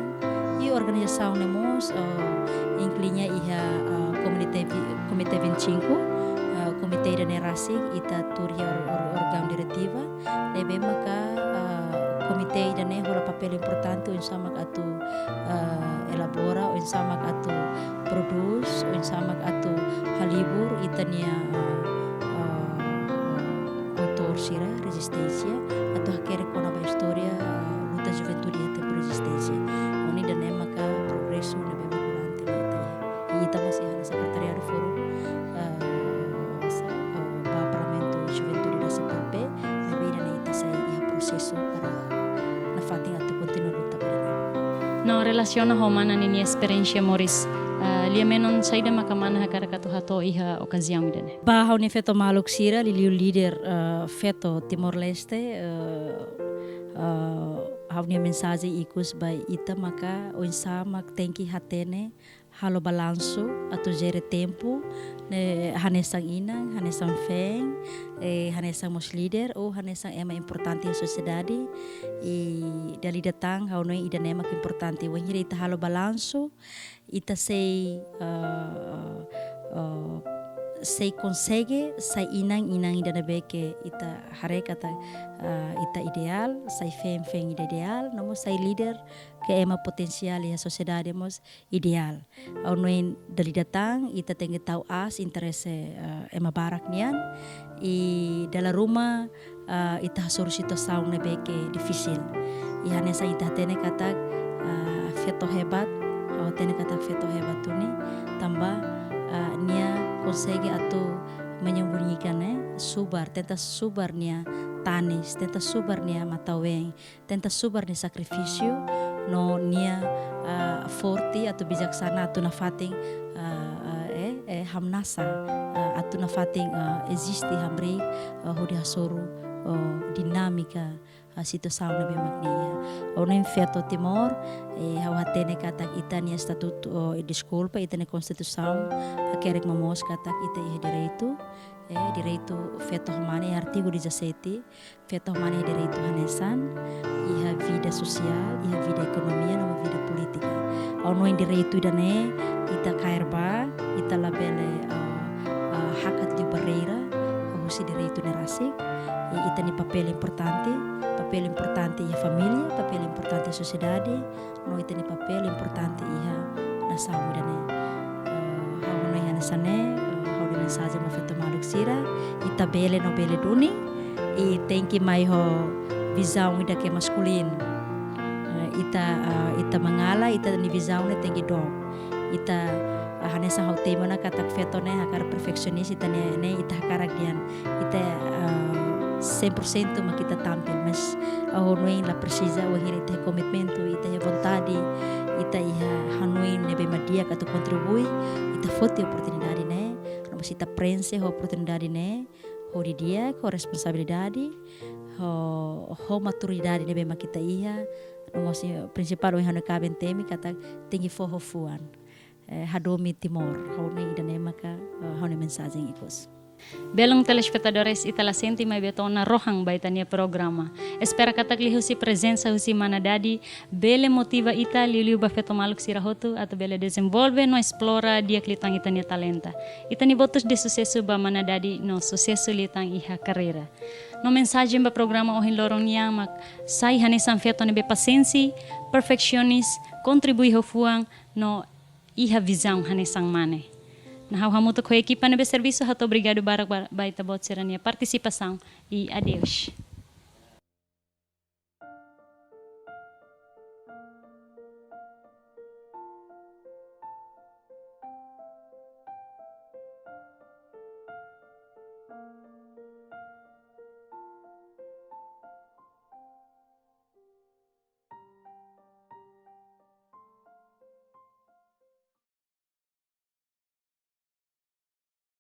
I organizasaun ne'e mós, eh, inkluinya iha, eh, Komité vi-, Komité vinte e cinco, eh, komité ida-ne'e rasik ita tuur iha or-, or-, órgaun diretiva, ne'ebé maka, eh, komité ida-ne'e hola papél importante oinsá mak atu, eh, elabora, oinsá mak atu prodús, oinsá mak atu halibur ita-nia, eh, eh, autór sira rezisténsia, atu hakerek kona-ba istória, eh, luta juventude iha tempu rezisténsia. Ha'u hanoin ida-ne'e maka progresu ne'ebé mak durante ne'e ita iha. I ita mós iha sekretariadu Fórum, eh, sa-, eh, ba Parlamentu Juventude da CPLP, maibé ida-ne'e ita sei iha prosesu para nafatin atu kontinua luta ba ida-ne'e. No relasiona ho mana ninia esperiénsia moris, eh, lia menon saida maka mana hakarak atu hato'o iha okaziaun ida-ne'e? Ba ha'u-nia feto maluk sira, liuliu líder, eh, feto Timor-Leste, eh, eh, ha'u-nia mensajen ikus ba ita maka oinsá mak tenke hatene, halo balansu, atu jere tempu, ne'e hanesan inan, hanesan feen, eh, hanesan mós líder, ou hanesan ema importante iha sosiedade, i dala ida tan, ha'u hanoin ida-ne'e mak importante. Wainhira ita halo balansu, ita sei, eh, eh, sei konsege sai inan, inan ida ne'ebé ke ita haree katak, eh, ita ideál, sai feen, feen ida ideál, no mós sai líder ke ema potensiál iha sosiedade mós ideál. Ha'u hanoin dala ida tan, ita tenke tau aas interese, eh, ema barak nian, i dala ruma, eh, ita hasoru situasaun ne'ebé ke difisil. I hanesan ita hatene katak, eh, feto hebat, ha'u hatene katak feto hebat duni, tanba, eh, nia konsege atu menyembunyikan, eh, subar, tenta subar nia tanis, tenta subar nia matan-ween, tenta subar nia sakrifísiu, no nia, ah, forte atu bijaksana atu nafatin, ah, ah, eh, eh, hamnasa, ah, atu nafatin, ah, eziste hamriik, ah, hodi hasoru, oh, dinámika, ah, situasaun ne'ebé mak nia iha. Ha'u hanoin feto Timor, eh, ha'u hatene katak ita-nia estatutu, oh, deskulpa, ita-nia konstituisaun hakerek momoos katak ita iha direitu, eh, direitu feto ho mane, artigu dezassete, feto ho mane iha direitu hanesan, iha vida sosiál, iha vida ekonomia, no vida polítika. Ha'u hanoin direitu ida-ne'e, ita kaer ba, ita labele, ah, ah, hakat liu barreira, ah, husi direitu ne'e rasik, i ita-nia papél importante, papél importante iha família, papél importante iha sosiedade, no ita-nia papél importante iha nasaun ida-ne'e. Eh, ha'u hanoin hanesan ne'e, eh, ha'u-nia mensajen ba feto maluk sira, ita bele no bele duni, i tenke mai ho vizaun ida ke maskulinu. Eh, ita, eh, ita mangala, ita-nia vizaun ne'e tenke dook. Ita, eh, hanesan ha'u temi ona katak feto ne'e hakarak perfeksionis, ita ne'e, ne'e ita hakarak dehan ita, eh, cem por cento mak ita tampil, mas ha'u hanoin la presiza, wainhira ita iha komitmentu, ita iha vontade, ita iha hanoin ne'ebé mak di'ak atu kontribui, ita foti oportunidade ne'e, no mós ita prenxe ho oportunidade ne'e, ho di'ak, ho responsabilidade, ho, ho maturidade ne'ebé mak ita iha, no mós, eh, prinsipál ohin ha'u-nia kaben temi katak tenke fó ho fuan. Eh, hadomi Timor, ha'u hanoin ida-ne'e maka, eh, ha'u-nia mensajen ikus. Belun telespetadores, ita la sente maibé to'o ona rohan ba ita-nia programa. Espera katak liuhusi prezensa husi mana Dadi, bele motiva ita liuliu ba feto maluk sira hotu atu bele dezenvolve no esplora di'ak liután ita-nia talenta. Ita-nia votus de susesu ba mana Dadi no susesu liután iha karreira. No mensajen ba programa ohin loron nian mak sai hanesan feto ne'ebé pasiénsia, perfeksionis, kontribui ho fuan, no iha vizaun hanesan mane. No ha'u hamutuk ho ekipa ne'ebé servisu hato'o obrigadu barak ba, ba ita-boot sira-nia partisipasaun i adeus.